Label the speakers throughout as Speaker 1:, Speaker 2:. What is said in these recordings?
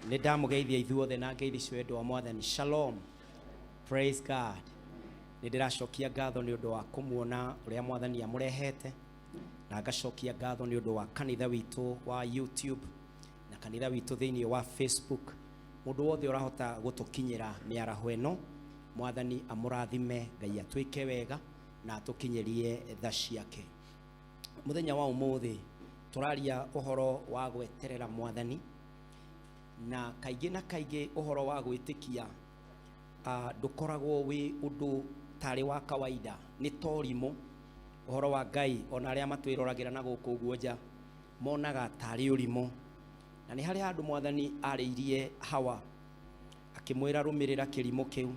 Speaker 1: Nĩ ndamũgeithia ithuothe na ngeithi cia wendo wa Mwathani. Shalom. Praise God. Nĩ ndĩracokia ngatho nĩ ũndũ wa kũmuona ũrĩa Mwathani amũrehete, na ngacokia ngatho nĩ ũndũ wa kanitha witũ wa YouTube na kanitha witũ thĩinĩ wa Facebook. Mũndũ wothe ũrahota gũtũkinyĩra mĩaraho ĩno, Mwathani amũrathime, Ngai atwĩke wega na atũkinyĩrie tha ciake. Mũthenya wa ũmũthĩ tũraria ũhoro wa gweterera Mwathani, na kaingĩ na kaingĩ ũhoro wa gwĩtĩkia ndũkoragwo wĩ ũndũ tarĩ wa kawaida, nĩ torimũ. Ũhoro wa Ngai ona arĩa matwĩroragĩra na gũkũ ũguo nja monaga tarĩ ũrimũ. Na nĩ harĩ handũ Mwathani arĩirie Hawa akĩmwĩra rũmĩrĩra kĩrimũ kĩu,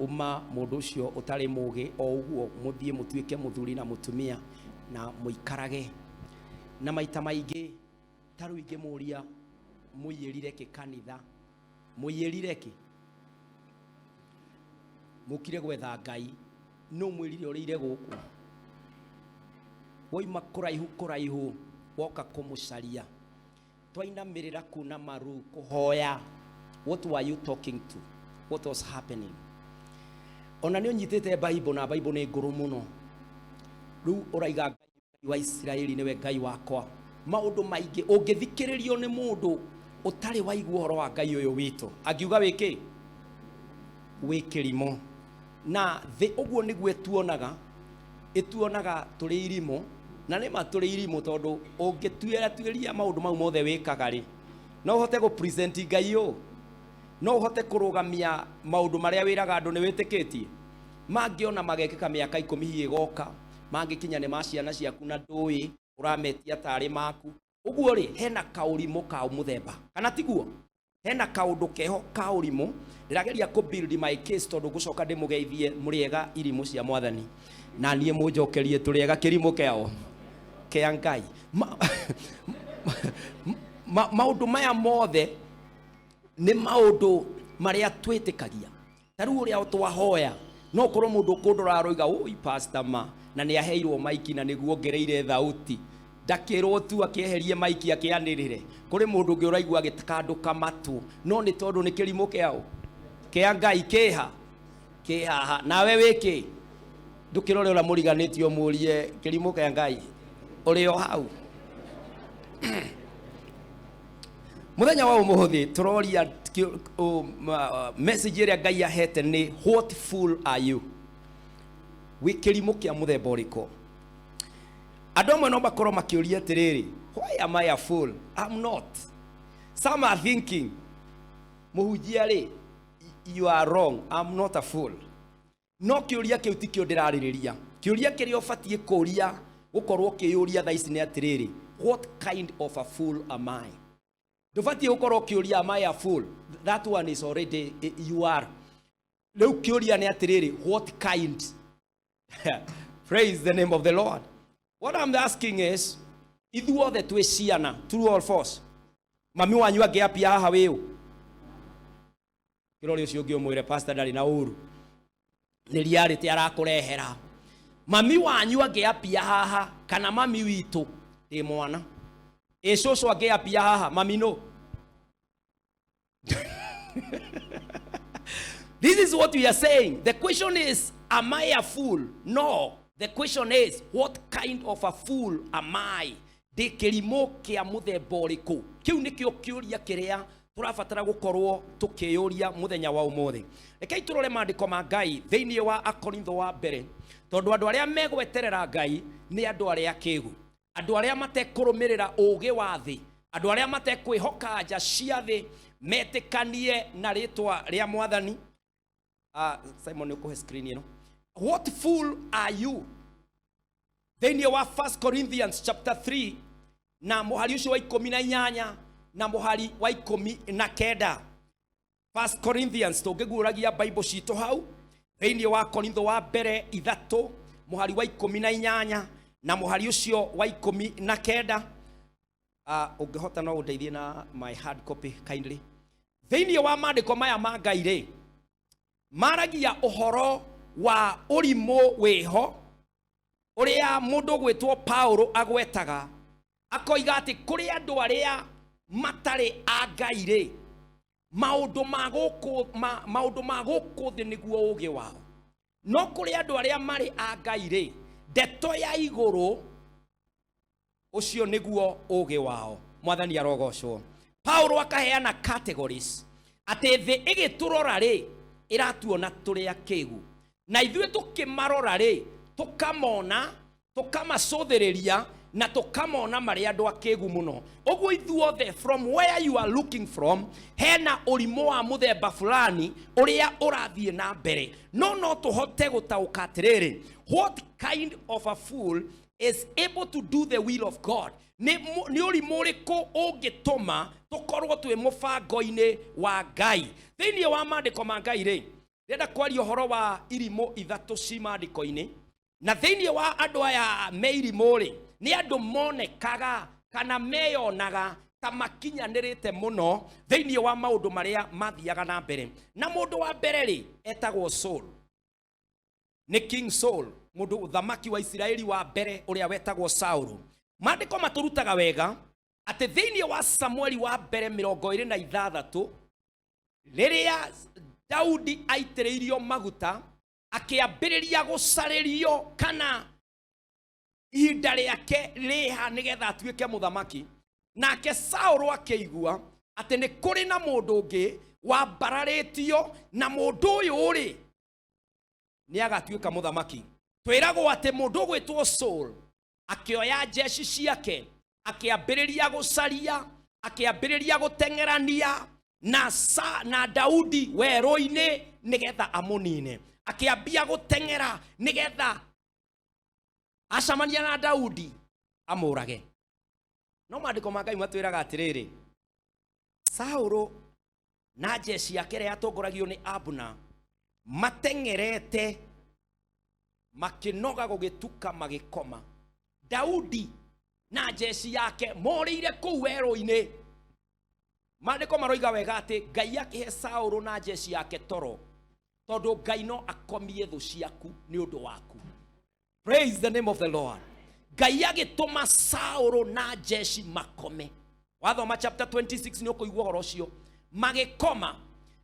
Speaker 1: uma mũndũ ũcio ũtarĩ mũgĩ o ũguo, mũthiĩ mũtuĩke mũthuri na mũtumia na mũikarage. Na maita maingĩ ta rĩu ingĩmũria mũiyĩrire kĩ kanitha, mũiyĩrire kĩ? Mũkire gwetha Ngai, no mwĩrire ũrĩire gũkũ, woima kũraihu kũraihu woka kũmũcaria, twainamĩrĩra kuna maru kũhoya. What were you talking to? What was happening? Ona nĩ ũnyitĩte Bible, na Bible nĩ ngũrũ mũno. Rĩu ũraiga Ngai wa Isiraeli nĩwe Ngai wakwa. Maũndũ maingĩ ũngĩthikĩrĩrio nĩ mũndũ ũtarĩ waigua ũhoro wa Ngai ũyũ witũ, angiuga wĩkĩ? Wĩ kĩrimũ. Na thĩ ũguo nĩguo ĩtuonaga, ĩtuonaga tũrĩ irimũ, na nĩ ma tũrĩ irimũ, tondũ ũngĩtuĩra tuĩria maũndũ mau mothe wĩkaga rĩ, no ũhote gũ present Ngai ũũ? No ũhote kũrũgamia maũndũ marĩa wĩraga andũ nĩ wĩtĩkĩtie? Mangĩona magekĩka mĩaka 10 hihi ĩgoka, mangĩkinya nĩ ma ciana ciaku na ndũĩ, ũrametia tarĩ maku. Ũguo rĩ, hena kaũrimũ ka mũthemba, kana tiguo? Hena kaũndũ keho ka ũrimũ. Ndĩrageria kũ build my case tondũ ngũcoka ndĩmũgeithie mũrĩega irimũ cia Mwathani, na niĩ mũnjokerie tũrĩega kĩrimũ kĩao kĩa Ngai. Maũndũ maya mothe nĩ maũndũ marĩa twĩtĩkagia. Ta rĩu ũrĩa twahoya, no ũkorwo mũndũ ũkũndora aroiga oi pastor ma, na nĩ aheirwo maiki na nĩguo ongereire thauti, ndakĩrwo tu akĩeherie maiki akĩanĩrĩre. Kũrĩ mũndũ ũngĩ ũraigua agĩkandũka matũ, no nĩ tondũ nĩ kĩrimũ kĩao kĩa Ngai kĩha kĩhaha. Nawe wĩkĩ? Ndũkĩrore ũrĩa mũriganĩtie ũmũrie kĩrimũ kĩa Ngai ũrĩ o hau. Mũthenya wa ũmũthĩ tũroria message ĩrĩa Ngai ahete nĩ what fool are you? Wĩ kĩrimũ kĩa mũthemba ũrĩkũ? Andũ amwe no makorwo makĩũria atĩrĩrĩ, why am I a fool? I'm not. Some are thinking, mũhunjia rĩ, you are wrong, I'm not a fool. No kĩũria kĩu tikĩo ndĩrarĩrĩria. Kĩũria kĩrĩa ũbatiĩ kũũria, gũkorwo ũkĩyũria thaa ici nĩ atĩrĩrĩ, what kind of a fool am I? Ndũbatiĩ gũkorwo ũkĩũria am I a fool? That one is already you are. Rĩu kĩũria nĩ atĩrĩrĩ, what kind? Praise the name of the Lord. What I'm asking is, ithuothe twĩ ciana, true or false? Mami wanyu angĩapia haha wĩũ? Kĩrore ũcio ũngĩ ũmwĩre pastor ndarĩ na ũru, nĩ reality arakũrehera. Mami wanyu angĩapia haha, kana mami witũ, ndĩ mwana, ĩ cũcũ angĩapia haha, mami no. This is what we are saying. The question is, am I a fool? No. The question is, what kind of a fool am I? Ndĩ kĩrimũ kĩa mũthemba ũrĩkũ? Kĩu nĩkĩo kĩũria kĩrĩa tũrabatara gũkorwo tũkĩyũria mũthenya wa ũmũthĩ. Rekei tũrore maandĩko ma Ngai thĩinĩ wa Akorintho wa mbere, tondũ andũ arĩa megweterera Ngai nĩ andũ arĩa akĩgu, andũ arĩa matekũrũmĩrĩra ũũgĩ wa thĩ, andũ arĩa matekwĩhoka nja cia thĩ, metĩkanie na rĩtwa rĩa Mwathani. Simon, nĩ ũkũhe screen ĩno. What fool are you? Thĩinĩ wa 1 Corinthians chapter 3 na mũhari ũcio wa 18 na mũhari wa 19. 1 Corinthians, tũngĩguũragia Bible citũ hau thĩinĩ wa Korintho wa mbere 3 mũhari wa 18 na mũhari ũcio wa 19. Ũngĩhota no ũndeithie na my hard copy kindly. Thĩinĩ wa maandĩko maya ma Ngai rĩ, maragia ũhoro wa ũrimũ wĩho ũrĩa mũndũ ũgwĩtwo Paulo agwetaga, akoiga atĩ kũrĩ andũ arĩa matarĩ a Ngai rĩ, Maũndũ ma gũkũ maũndũ ma gũkũ thĩ nĩguo ũgĩ wao, no kũrĩ andũ arĩa marĩ a Ngai rĩ, ndeto ya igũrũ ũcio nĩguo ũgĩ wao. Mwathani arogocwo. Paulo akaheana categories atĩ thĩ ĩgĩtũrora rĩ, ĩratuona tũrĩ akĩgu, na ithuĩ tũkĩmarora rĩ, tũkamona, tũkamacũthĩrĩria na tũkamona marĩ andũ akĩgu mũno. Ũguo ithuothe, from where you are looking from, hena ũrimũ wa mũthemba fulani ũrĩa ũrathiĩ na mbere, no tũhote gũtaũka atĩrĩrĩ, what kind of a fool is able to do the will of God? Nĩ ũrimũ ũrĩkũ ũngĩtũma tũkorwo twĩ mũbango-inĩ wa Ngai? Thĩinĩ wa maandĩko ma Ngai rĩ, ndĩrenda kwaria ũhoro wa irimũ ithatũ ci maandĩko-inĩ. Na thĩinĩ wa andũ aya me irimũ rĩ, nĩ andũ monekaga kana meyonaga ta makinyanĩrĩte mũno thĩinĩ wa maũndũ marĩa mathiaga na mbere. Na mũndũ wa mbere rĩ, etagwo Saul. Nĩ King Saul, mũndũ ũthamaki wa Isiraeli wa mbere ũrĩa wetagwo Saulu. Maandĩko matũrutaga wega atĩ thĩinĩ wa Samueli wa mbere 26, rĩrĩa Daudi aitĩrĩirio maguta, akĩambĩrĩria gũcarĩrio kana ihinda rĩake rĩha nĩgetha atuĩke mũthamaki. Nake Saũlũ akĩigua atĩ nĩ kũrĩ na mũndũ ũngĩ wambararĩtio, na mũndũ ũyũ rĩ, nĩ agatuĩka mũthamaki. Twĩragwo atĩ mũndũ ũgwĩtwo Saul akĩoya njeci ciake, akĩambĩrĩria gũcaria, akĩambĩrĩria gũteng'erania na Daudi werũ-inĩ nĩgetha amũnine. Akĩambia gũteng'era nĩgetha acamania na Daudi amũrage. No maandĩko ma Ngai matwĩraga atĩrĩrĩ, Saũlũ na njeci yake ĩrĩa yatongoragio nĩ Abner mateng'erete makĩnoga, gũgĩtuka magĩkoma. Daudi na njeci yake morĩire kũu werũ-inĩ. Maandĩko maroiga wega atĩ Ngai akĩhe Saũlũ na njeci yake toro, tondũ Ngai no akomie thũ ciaku nĩ ũndũ waku. Praise the name of the Lord. Ngai agĩtũma Saũlũ na njeci makome. Wathoma chapter 26 nĩ ũkũigua ũhoro ũcio. Magĩkoma.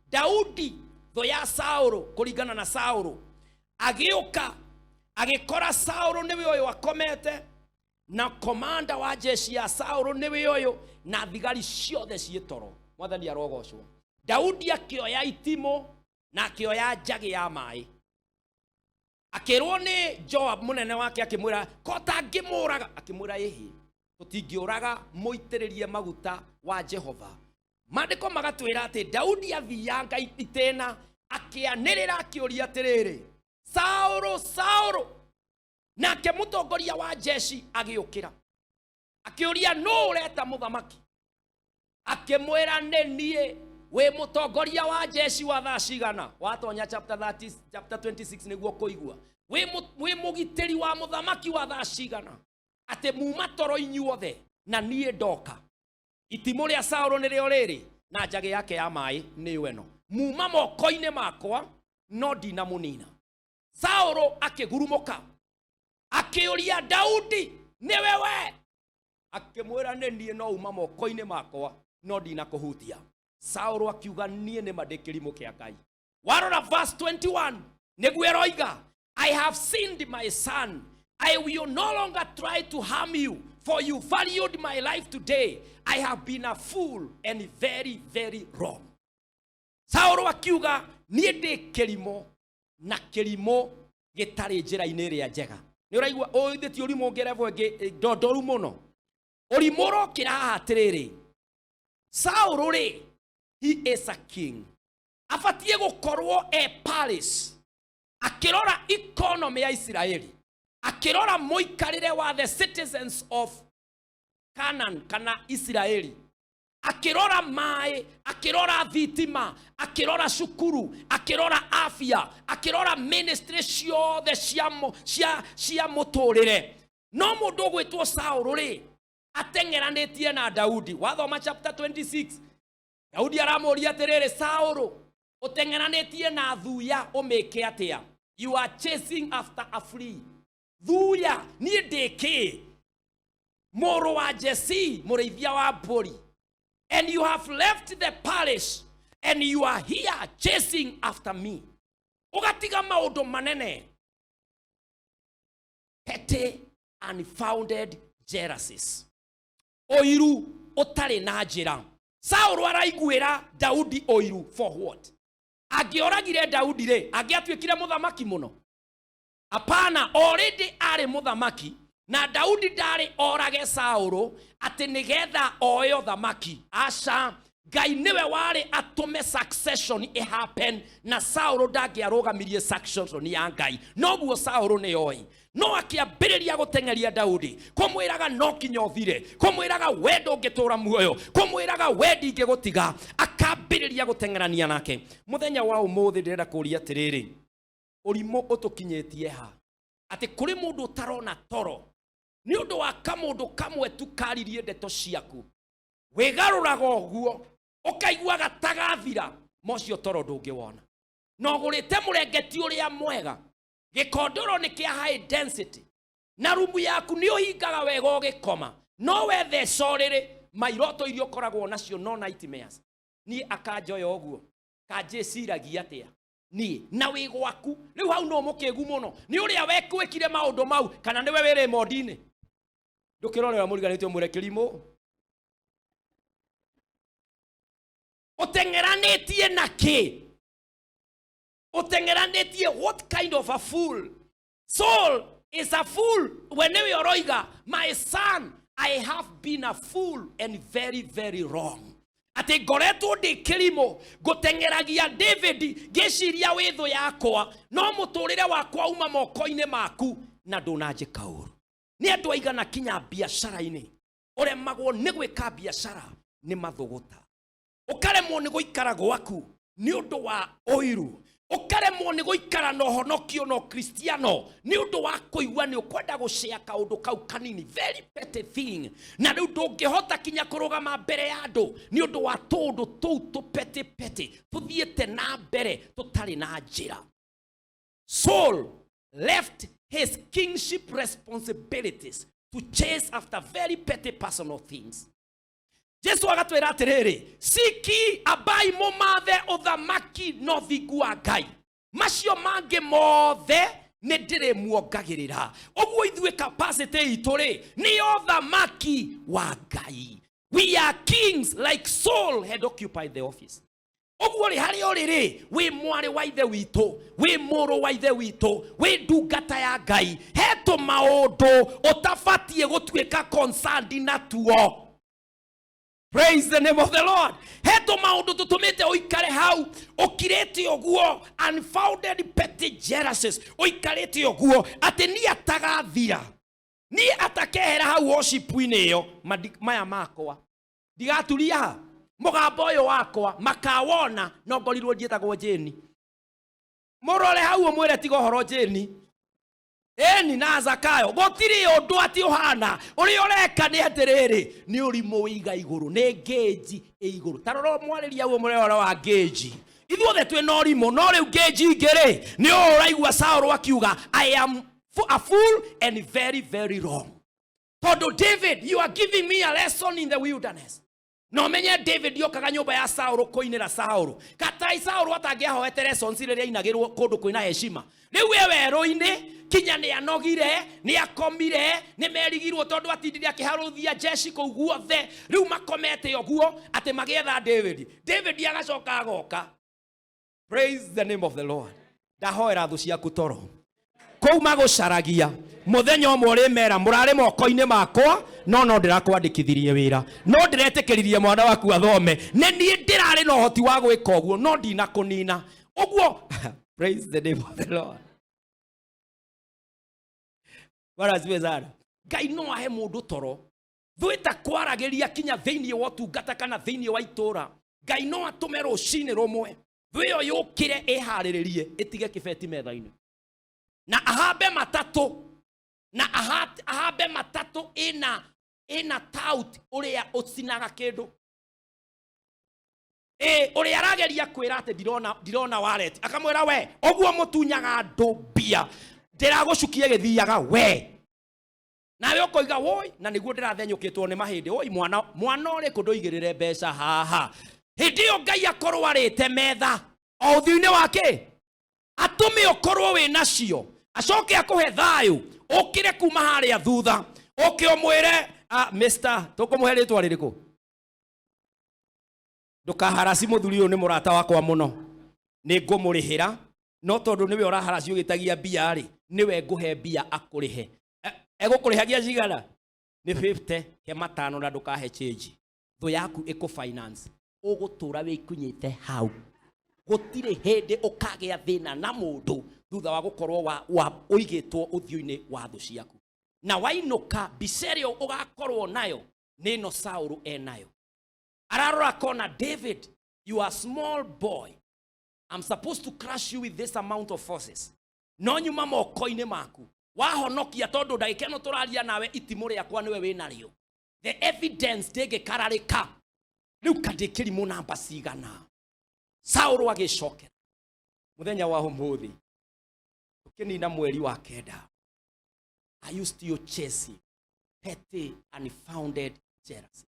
Speaker 1: Daudi thũ ya Saũlũ, kũringana na Saũlũ, agĩũka agĩkora Saũlũ nĩwe ũyũ akomete, na komanda wa jeshi ya Saũlũ nĩwe ũyũ, na thigari ciothe ciĩ toro. Mwathani arogocwo. Daudi akĩoya itimũ na akĩoya njagĩ ya maĩ. Akĩrwo nĩ Joab mũnene wake, akĩmwĩra ko tangĩmũraga, akĩmwĩra ĩhĩ, tũtingĩũraga mũitĩrĩrie maguta wa Jehova. Maandĩko magatwĩra atĩ Daudi athianga itĩna akĩanĩrĩra akĩũria atĩrĩrĩ, Saũlũ, Saũlũ. Nake mũtongoria wa jeshi agĩũkĩra akĩũria, nũ ũreta mũthamaki? Akĩmwĩra, nĩ niĩ, wĩ mũtongoria wa jeshi wa thaa cigana? Watonya chapter 30, chapter 26 nĩguo kũigua. Wĩ mũgitĩri wa mũthamaki wa thaa cigana, atĩ muma toro inyuothe na niĩ ndoka? Itimũ rĩa Saũlũ nĩrĩo rĩrĩ, na njagĩ yake ya maĩ nĩyo ĩno, muma moko-inĩ makwa no ndinamũnina. Saũlũ akĩgurumũka akĩũria, Daudi, nĩwe we? Akĩmwĩra, nĩ niĩ, no uma moko-inĩ makwa no ndinakũhutia. Saũlũ akiuga, niĩ nĩ ma ndĩ kĩrimũ kĩa Ngai. Warora verse 21 nĩguo ĩroiga, I have sinned, my son. I will no longer try to harm you, for you valued my life today. I have been a fool and very, very wrong. Saũlũ akiuga, niĩ ndĩ kĩrimũ na kĩrimũ gĩtarĩ njĩra-inĩ ĩrĩa njega. Nĩ ũraigua ũyũ ti ũrimũ ũngĩ level ĩngĩ ndondoru mũno. Ũrimũ ũrokĩra haha atĩrĩrĩ, Saũlũ rĩ, he is a king, abatiĩ gũkorwo e palace akĩrora economy ya Isiraeli, akĩrora mũikarĩre wa the citizens of Canaan kana Isiraeli, akĩrora maĩ, akĩrora thitima, akĩrora cukuru, akĩrora afya, akĩrora ministry ciothe cia mũtũrĩre. No mũndũ ũgwĩtwo Saũlũ rĩ, ateng'eranĩtie na Daudi. Wathoma chapter 26, Daudi aramũria atĩrĩrĩ, Saũlũ, ũteng'eranĩtie na thuya ũmĩke atĩa? You are chasing after a flea. Thuya, niĩ ndĩ kĩ? Mũrũ wa Jesse, mũrĩithia wa mbũri. And you have left the palace. And you are here chasing after me. Ũgatiga maũndũ manene. Petty unfounded jealousies. Ũiru ũtarĩ na njĩra. Saũlũ araiguĩra Daudi ũiru for what? Angĩoragire Daudi rĩ, angĩatuĩkire mũthamaki mũno? Hapana, already arĩ mũthamaki na Daudi ndarĩ orage Saũlũ atĩ nĩgetha oe ũthamaki. Aca, Ngai nĩwe warĩ atũme succession ĩ happen na Saũlũ ndangĩarũgamirie succession ya Ngai. Noguo Saũlũ nĩ oĩ. No akĩambĩrĩria gũteng'eria Daudi, kũmwĩraga no kinya ũthire, kũmwĩraga we ndũngĩtũra muoyo, kũmwĩraga we ndingĩgũtiga, akambĩrĩria gũteng'erania nake. Mũthenya wa ũmũthĩ ndĩrenda kũria atĩrĩrĩ, ũrimũ ũtũkinyĩtie ha? Atĩ kũrĩ mũndũ ũtarona toro nĩ ũndũ wa kamũndũ kamwe tu karirie ndeto ciaku, wĩgarũraga ũguo ũkaigua gatagathira, mocio toro ndũngĩwona. Na ũgũrĩte mũrengeti ũrĩa mwega, gĩkondoro nĩ kĩa high density, na rumu yaku nĩ ũhingaga wega ũgĩkoma, no wetheca ũrĩrĩ, mairoto iria ũkoragwo nacio no nightmares. Niĩ akanjoya ũguo, kanjĩciragia atĩa niĩ na wĩ gwaku rĩu hau no mũkĩgu mũno nĩ ũrĩa wekwĩkire maũndũ mau, kana nĩwe wĩ remondi-inĩ. Ndũkĩrorera mũriganĩtie ũmwĩre kĩrimũ ũteng'eranĩtie na kĩ? Ũteng'eranĩtie what kind of a fool? Saul is a fool. We nĩwe ũroiga, my son, I have been a fool and very very wrong. Atĩ ngoretwo ndĩ kĩrimũ ngũteng'eragia David ngĩciria wĩ thũ yakwa, no mũtũrĩre wakwa uma moko-inĩ maku na ndũnanjĩka ũru. Nĩ andũ aigana kinya biacara-inĩ ũremagwo nĩ gwĩka biacara nĩ mathũgũta, ũkaremwo nĩ gũikara gwaku nĩ ũndũ wa ũiru, ũkaremwo nĩ gũikara na ũhonokio na ũkristiano nĩ ũndũ wa kũigua nĩ ũkwenda gũcea kaũndũ kau kanini, very petty thing, na rĩu ndũngĩhota kinya kũrũgama mbere ya andũ nĩ ũndũ wa tũũndũ tũu tũ petty petty tũthiĩte na mbere tũtarĩ na njĩra. Saul left his kingship responsibilities to chase after very petty personal things. Jesu agatwĩra atĩrĩrĩ, siki ambai mũmathe ũthamaki na ũthingu wa Ngai, macio mangĩ mothe nĩ ndĩrĩmuongagĩrĩra. Ũguo ithuĩ capacity itũ rĩ nĩ ũthamaki wa Ngai. We are kings like Saul had occupied the office. Ũguo rĩ, harĩa ũrĩ rĩ, wĩ mwarĩ wa ithe witũ, wĩ mũrũ wa ithe witũ, wĩ ndungata ya Ngai, he tũmaũndũ ũtabatiĩ gũtuĩka concerned natuo. Praise the name of the Lord. He tũmaũndũ tũtũmĩte ũikare hau ũkirĩte ũguo, unfounded petty jealousies, ũikarĩte ũguo atĩ niĩ atagathira, niĩ atakehera hau worship-inĩ ĩyo, maya makwa ndigaturia ha mũgambo ũyũ wakwa makawona, no ngorirwo njĩtagwo Jane. Mũrore hau ũmwĩre tiga ũhoro Jane, ĩni na Zakayo, gũtirĩ ũndũ atĩ ũhana ũrĩa ũreka nĩ atĩrĩrĩ, nĩ ũrimũ wĩiga igũrũ, nĩ ngĩnji ĩ igũrũ. Ta rora mwarĩria hau ũmwĩre ũhoro wa ngĩnji. Ithuothe twĩ na ũrimũ, no rĩu ngĩnji ingĩ rĩ, nĩ ũũ ũraigua Saũlũ akiuga, I am a fool and very very wrong. Tondũ David, you are giving me a lesson in the wilderness. No menye David yokaga nyũmba ya Saũlũ kũinĩra Saũlũ. Katai Saũlũ atangĩahoete lessons rĩrĩa ainagĩrwo kũndũ kwĩna heshima. Rĩu we werũ-inĩ, kinya nĩ anogire, nĩ akomire, nĩ merigirwo tondũ atindire akĩharũthia jeshi kũu guothe. Rĩu makomete ũguo atĩ magĩetha David. David agacoka agoka. Praise the name of the Lord. Ndahoera thũ ciaku toro. Kũu magũcaragia mũthenya ũmwe ũrĩmera mũrarĩ moko-inĩ makwa, no no ndĩrakwandĩkithirie wĩra, no ndĩretĩkĩririe mwana waku athome, nĩ niĩ ndĩrarĩ na ũhoti wa gwĩka ũguo, no ndinakũnina ũguo. Praise the name of the Lord. Bwana asifiwe sana. Ngai no ahe mũndũ toro thũ ĩtakwaragĩria kinya thĩinĩ wa ũtungata kana thĩinĩ wa itũra. Ngai no atũme rũcinĩ rũmwe thũ ĩyo yũkĩre ĩharĩrĩrie ĩtige kĩbeti metha-inĩ, na ahambe matatũ, na ahambe matatũ ĩna tout ũrĩa ũcinaga kĩndũ. Ũrĩa arageria kwĩra atĩ ndirona wallet, akamwĩra we ũguo mũtunyaga andũ mbia, ndĩragũcukia gĩthiaga we. Nawe ũkoiga woi, na nĩguo ndĩrathenyũkĩtwo nĩ mahĩndĩ, woi mwana ũrĩkũ ndũigĩrĩre mbeca haha. Hĩndĩ ĩyo Ngai akorwo arĩte metha o ũthiũ-inĩ wake, atũme ũkorwo wĩ nacio, acoke akũhe thayũ, ũkĩre kuma harĩa thutha, ũke ũmwĩre, ah, Mr. Tũkũmũhe rĩtwa rĩrĩkũ? Ndũkaharasi mũthuri ũyũ, nĩ mũrata wakwa mũno, nĩ ngũmũrĩhĩra, no tondũ nĩwe ũraharasi ũgĩtagia mbia rĩ, nĩwe ngũhe mbia akũrĩhe. Egũkũrĩhagia cigana? Nĩ 50, he matano na ndũkahe change. Thũ yaku ĩkũ finance, ũgũtũra wĩkunyĩte hau, gũtirĩ hĩndĩ ũkagĩa thĩna na mũndũ thutha wa gũkorwo wa ũigĩtwo ũthiũ-inĩ wa thũ ciaku. Na wainũka, mbica ĩrĩa ũgakorwo nayo nĩ ĩno Saũlũ enayo. Ararora kona, "David, you are a small boy. I'm supposed to crush you with this amount of forces, no nyuma moko-inĩ maku wahonokia, tondũ ndagĩka ĩno tũraria nawe itimũ rĩakwa nĩwe wĩnarĩo. The evidence ndĩngĩkararĩka. Rĩu kandĩ kĩrimũ namba cigana?" Saũlũ agĩcokera. Mũthenya wa ũmũthĩ tũkĩnina mweri wa 9, are you still chasing petty unfounded jealousies?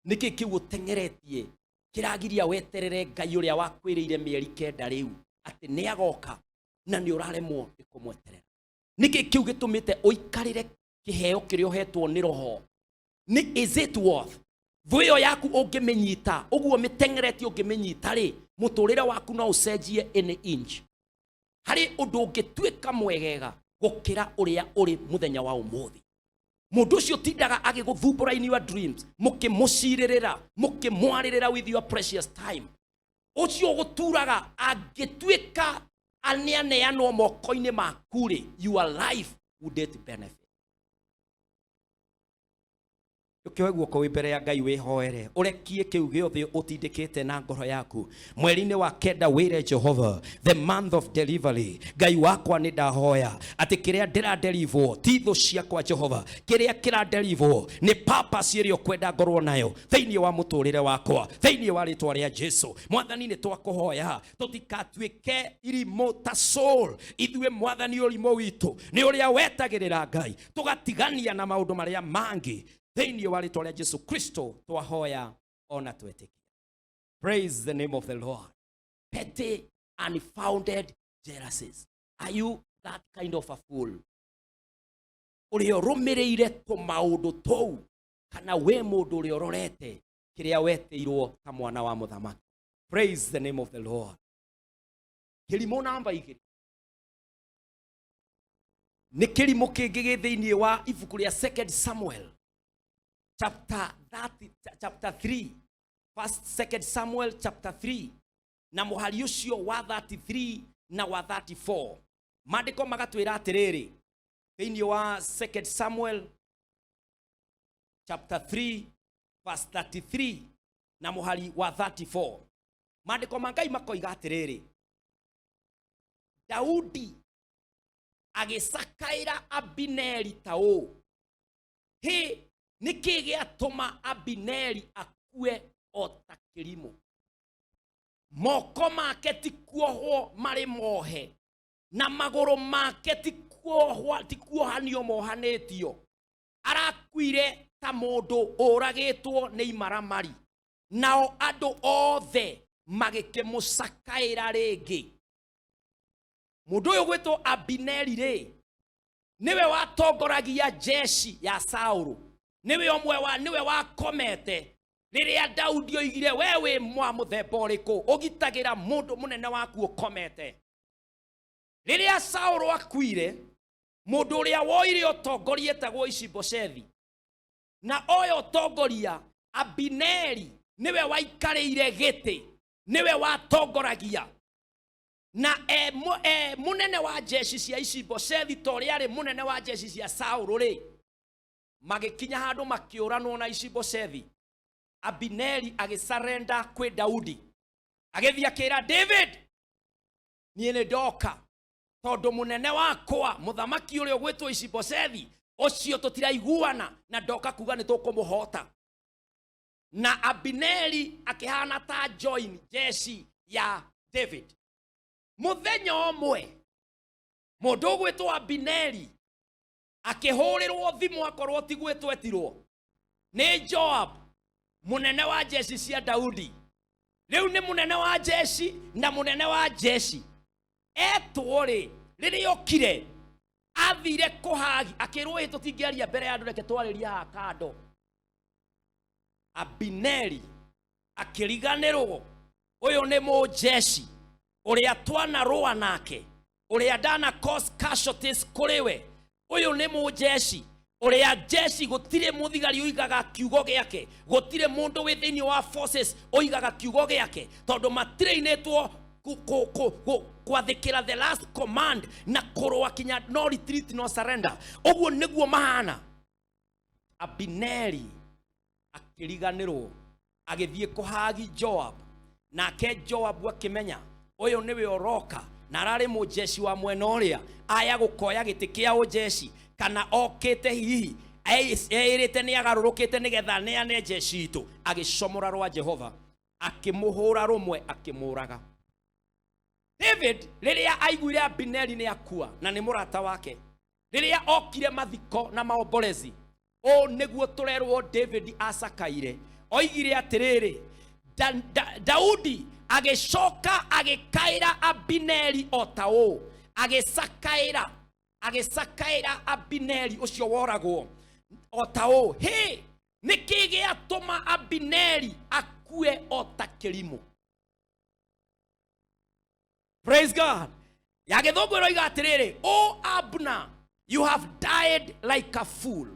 Speaker 1: Nĩkĩ kĩu ũteng'eretie kĩragiria weterere Ngai ũrĩa wakwĩrĩire mĩeri 9 rĩu atĩ nĩ agoka, na nĩ ũraremwo nĩ kũmweterera? Nĩkĩ kĩu gĩtũmĩte ũikarĩre kĩheo kĩrĩa ũhetwo nĩ roho? Nĩ is it worth? Thũ ĩyo yaku ũngĩmĩnyita ũguo mĩteng'eretie, ũngĩmĩnyita rĩ, mũtũrĩre waku no ũcenjie any inch harĩ ũndũ ũngĩtuĩka mwegega gũkĩra ũrĩa ũrĩ mũthenya wa ũmũthĩ. Mũndũ ũcio ũtindaga agĩgũthumbũra in your dreams, mũkĩmũcirĩrĩra, mũkĩmwarĩrĩra with your precious time, ũcio ũgũturaga angĩtuĩka aneaneanwo moko-inĩ maku rĩ, your life would it benefit? Ũkĩoe guoko wĩ mbere ya Ngai, wĩhoere ũrekie kĩu gĩothe ũtindĩkĩte na ngoro yaku. Mweri-inĩ wa 9, wĩre Jehova, the month of delivery, Ngai wakwa, nĩ ndahoya atĩ kĩrĩa ndĩraderivwo ti thũ ciakwa, Jehova. Kĩrĩa kĩraderivwo nĩ purpose ĩrĩa ũkwenda ngorwo nayo thĩinĩ wa mũtũrĩre wakwa. Thĩinĩ wa rĩtwa rĩa Jesu, Mwathani, nĩ twakũhoya tũtikatuĩke irimũ ta Saul. Ithuĩ, Mwathani, ũrimũ witũ nĩ ũrĩa wetagĩrĩra Ngai, tũgatigania na maũndũ marĩa mangĩ. Thĩinĩ wa rĩtwa rĩa Jesu Kristo twahoya ona twetĩkia. Praise the name of the Lord. Petty unfounded jealousies, are you that kind of a fool ũrĩa ũrũmĩrĩire tũmaũndũ tũu, kana wĩ mũndũ ũrĩa ũrorete kĩrĩa wetĩirwo ta mwana wa mũthamaki? Praise the name of the Lord. Kĩrimũ namba 2 nĩ kĩrimũ kĩngĩ gĩ thĩinĩ wa ibuku rĩa Second Samuel chapter 30, chapter 3, first Second Samuel chapter 3, na mũhari ũcio wa 33 na wa 34. Maandĩko magatwĩra atĩrĩrĩ thĩinĩ wa Second Samuel chapter 3 verse 33 na mũhari wa 34, maandĩko ma Ngai makoiga atĩrĩrĩ, Daudi agĩcakaĩra Abineri ta ũũ, "Hĩ, nĩkĩ gĩatũma Abineri akue o ta kĩrimũ? Moko make ti kuohwo marĩ mohe, na magũrũ make ti kuohwa, ti kuohanio mohanĩtio. Arakuire ta mũndũ ũragĩtwo nĩ imaramari." Nao andũ othe magĩkĩmũcakaĩra rĩngĩ. Mũndũ ũyũ gwĩtwo Abineri rĩ, nĩwe watongoragia jeshi ya Saũlũ, nĩwe ũmwe wa nĩwe wakomete rĩrĩa Daudi oigire, "We wĩ mwa mũthemba ũrĩkũ ũgitagĩra mũndũ mũnene waku ũkomete?" Rĩrĩa Saũlũ akuire, mũndũ ũrĩa woire ũtongoria etagwo Ishiboshethi, na oya ũtongoria, Abineri nĩwe waikarĩire gĩtĩ, nĩwe watongoragia na e mũnene wa jeshi cia Ishiboshethi ta ũrĩa arĩ mũnene wa jeshi cia Saũlũ rĩ, magĩkinya handũ makĩũranwo na Ishiboshethi. Abineri agĩsurrender kwĩ Daudi, agĩthiĩ akĩra David, "Niĩ nĩ ndoka tondũ mũnene wakwa, mũthamaki ũrĩa ũgwĩtwo Ishiboshethi ũcio, tũtiraiguana, na ndoka kuga nĩ tũkũmũhota." Na Abineri akĩhana ta join jeshi ya David. Mũthenya ũmwe mũndũ ũgwĩtwo Abineri akĩhũrĩrwo thimũ, akorwo ti gwĩtwo etirwo nĩ Joab, mũnene wa jeshi cia Daudi. Rĩu nĩ mũnene wa jeshi, na mũnene wa jeshi etwo rĩ, rĩrĩa okire athire kũhagi, akĩrwo, "Ĩ, tũtingĩaria mbere ya andũ, reke twarĩrie haha kando." Abineri akĩriganĩrwo ũyũ nĩ mũjeshi ũrĩa twanarũa nake, ũrĩa ndana cause casualties kũrĩ we. Ũyũ nĩ mũjeshi ũrĩa jeshi gũtirĩ mũthigari ũigaga kiugo gĩake, gũtirĩ mũndũ wĩ thĩinĩ wa forces ũigaga kiugo gĩake, tondũ matirĩinĩtwo kwathĩkĩra the last command na kũrũa kinya no retreat, no surrender. Ũguo nĩguo mahana. Abineri akĩriganĩrwo, agĩthiĩ kũhagi Joab, nake Joabu akĩmenya ũyũ nĩwe ũroka na ararĩ mũjeshi wa mwena ũrĩa aya gũkoya gĩtĩ kĩa ũjeshi, kana okĩte hihi eĩrĩte nĩ agarũrũkĩte nĩgetha aneane jeshi itũ. Agĩcomora rwa Jehova, akĩmũhũra rũmwe, akĩmũraga. David rĩrĩa aiguire Abineri nĩ akua na nĩ mũrata wake, rĩrĩa okire mathiko na maombolezi, ũũ nĩguo tũrerwo David acakaire. Oigire atĩrĩrĩ, Daudi agĩcoka agĩkaĩra Abineri o ta ũũ, agĩcakaĩra Abineri ũcio woragwo o ta ũũ: "Hĩ, nĩkĩ gĩatũma Abineri akue o ta kĩrimũ?" Praise God. Ya Gĩthũngũ ĩroiga atĩrĩrĩ, "O Abner, you have died like a fool.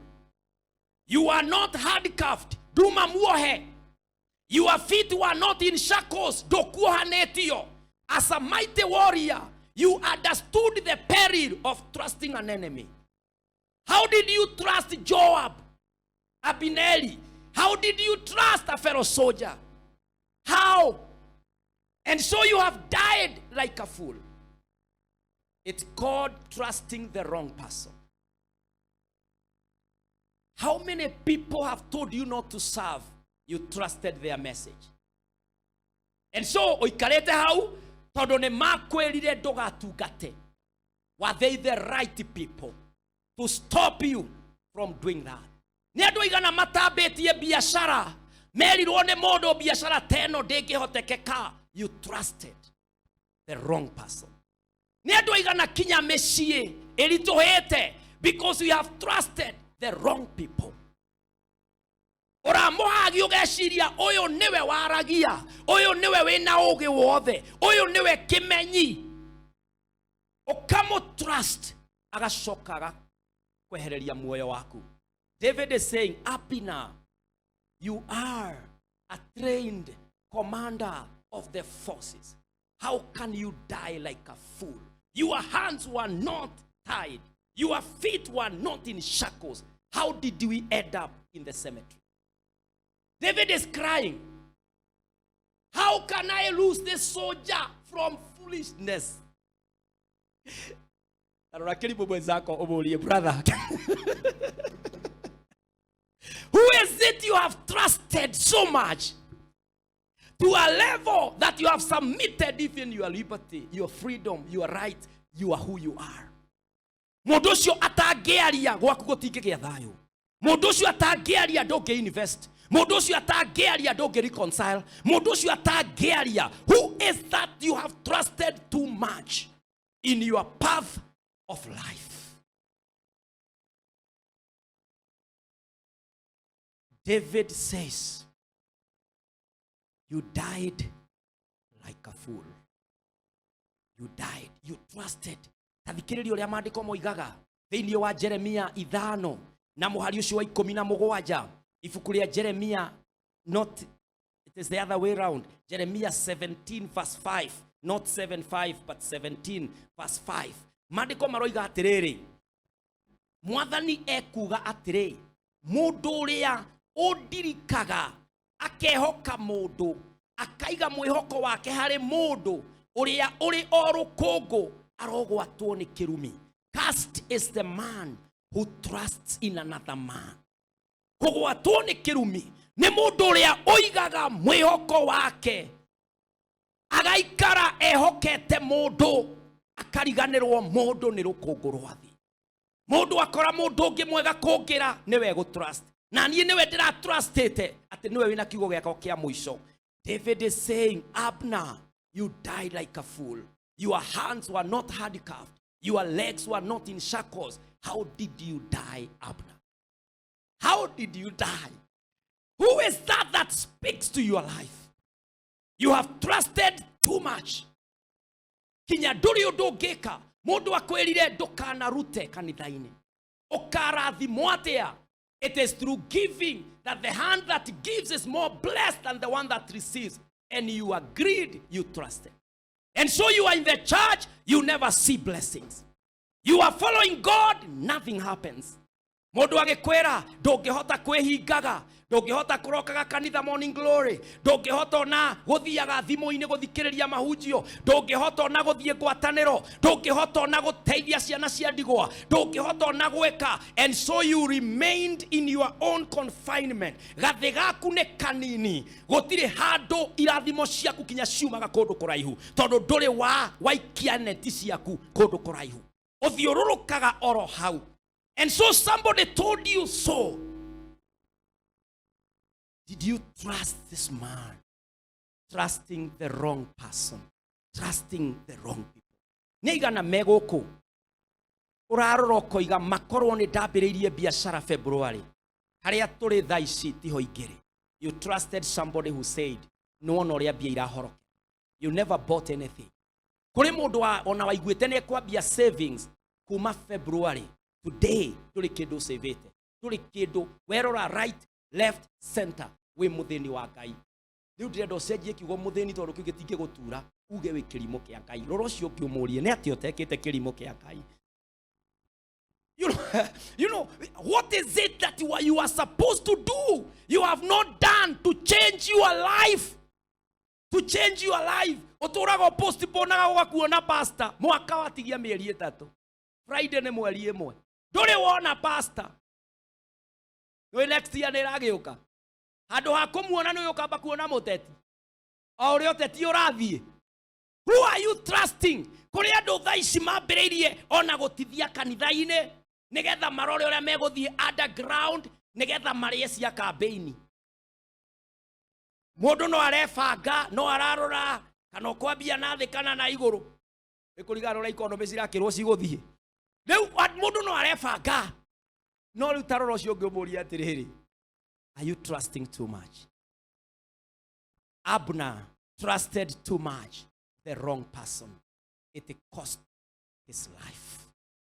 Speaker 1: You are not handcuffed, nduma muohe. Your feet were not in shackles, ndũkuohanĩtio. As a mighty warrior, you understood the peril of trusting an enemy. How did you trust Joab, Abineri? How did you trust a fellow soldier? How? And so you have died like a fool." It's called trusting the wrong person. How many people have told you not to serve? You trusted their message. And so ũikarĩte hau tondũ nĩ makwĩrire ndũgatungate. Were they the right people to stop you from doing that? Nĩ andũ aigana matambĩtie biacara merirwo nĩ mũndũ biacara ta ĩno ndĩngĩhotekeka? You trusted the wrong person. Nĩ andũ aigana kinya mĩciĩ ĩritũhĩte because you have trusted the wrong people? Ũramũhagi, ũgeciria ũyũ nĩwe waragia, ũyũ nĩwe wĩna ũgĩ wothe, ũyũ nĩwe kĩmenyi. Ũkamũ trust, agacoka agakwehereria muoyo waku. David is saying, "Abner, you are a trained commander of the forces. How can you die like a fool? Your hands were not tied, your feet were not in shackles. How did we end up in the cemetery?" David is crying, "How can I lose this soldier from foolishness?" Rora kĩrimũ mwenzako ũmũrie, "Brother, who is it you have trusted so much to a level that you have submitted even your liberty, your freedom, your right, you are who you are?" Mũndũ ũcio atangĩaria, gwaku gũtingĩgĩa thayũ. Mũndũ ũcio atangĩaria, ndũngĩ invest. Mũndũ ũcio atangĩaria, ndũngĩ reconcile. Mũndũ ũcio atangĩaria, who is that you have trusted too much in your path of life? David says, "You died like a fool. You died. You trusted." Ta thikĩrĩria ũrĩa maandĩko moigaga thĩinĩ wa Jeremia 5 na mũhari ũcio wa 17. Ibuku rĩa Jeremia, not, it is the other way round, Jeremia 17 verse 5, not 7 5 but 17 verse 5. Maandĩko maroiga atĩrĩrĩ, Mwathani ekuga atĩrĩ, "Mũndũ ũrĩa ũndirikaga akehoka mũndũ, akaiga mwĩhoko wake harĩ mũndũ ũrĩa ũrĩ o rũkũngũ, arogwatwo nĩ kĩrumi." Cursed is the man who trusts in another man. Kũgwatwo nĩ kĩrumi nĩ mũndũ ũrĩa ũigaga mwĩhoko wake, agaikara ehokete mũndũ, akariganĩrwo mũndũ nĩ rũkũngũ rwa thĩ. Mũndũ akora mũndũ ũngĩ mwega kũngĩra, nĩwe gũ trust, na niĩ nĩwe ndĩra trustĩte atĩ nĩwe wĩna kiugo gĩakwa kĩa mũico. David is saying, "Abner, you died like a fool. Your hands were not handcuffed. Your legs were not in shackles. How did you die, Abner? How did you die? Who is that that speaks to your life? You have trusted too much. Kinya ndũrĩ ũndũ ũngĩka. Mũndũ akwĩrire ndũkanarute kanitha-inĩ. Ũkarathimwo atĩa? It is through giving that the hand that gives is more blessed than the one that receives. And you agreed, you trusted. And so you are in the church, you never see blessings. You are following God, nothing happens. Mũndũ agĩkwĩra ndũngĩhota kwĩhingaga, ndũngĩhota kũrokaga kanitha morning glory, ndũngĩhota ona gũthiaga thimũ-inĩ gũthikĩrĩria mahunjio, ndũngĩhota ona gũthiĩ ngwatanĩro, ndũngĩhota ona gũteithia ciana cia ndigwa, ndũngĩhota ona gwĩka. And so you remained in your own confinement. Gathĩ gaku nĩ kanini, gũtirĩ handũ irathimo ciaku kinya ciumaga kũndũ kũraihu, tondũ ndũrĩ wa waikia neti ciaku kũndũ kũraihu, ũthiũrũrũkaga oro hau. And so somebody told you so. Did you trust this man? Trusting the wrong person. Trusting the wrong people. Nĩ aigana me gũkũ ũrarora ũkoiga makorwo nĩ ndambĩrĩirie biacara February, harĩa tũrĩ thaa ici tiho ingĩrĩ. You trusted somebody who said, "Nĩwona ũrĩa mbia irahorokera." You never bought anything. Kũrĩ mũndũ ona waiguĩte nĩ ekwambia savings kuma February, today ndũrĩ kĩndũ ũcĩvĩte, ndũrĩ kĩndũ. Werora right, left, center, wĩ mũthĩni wa Ngai. Rĩu ndĩrenda ũcenjie kiugo mũthĩni, tondũ kĩu gĩtingĩgũtura, uge wĩ kĩrimũ kĩa Ngai. Rora ũcio ũngĩ ũmũrie nĩ atĩa ũtekĩte kĩrimũ kĩa Ngai. You know, what is it that you are supposed to do you have not done to change your life? To change your life. Ũtũraga ũpostponaga ũgakuona pastor. Mwaka watigia mĩeri 3. Friday nĩ mweri 1. Ndũrĩ wona pastor. Nĩ next year nĩ ĩragĩũka. Handũ ha kũmuona nĩ ũkamba kuona mũteti. O ũrĩa ũteti ũrathiĩ. Who are you trusting? Kũrĩ andũ thaa ici mambĩrĩirie ona gũtithia kanitha-inĩ nĩgetha marore ũrĩa megũthiĩ underground nĩgetha marĩe cia kambĩini. Mũndũ no arebanga, no ararora kana ũkwambia na thĩ kana na igũrũ, nĩ kũringana na ũrĩa economy cirakĩrwo cigũthiĩ. Rĩu mũndũ no arebanga, no rĩu tarora ũcio ũngĩ ũmũrie atĩrĩrĩ, are you trusting too much? Abner trusted too much the wrong person. It cost his life.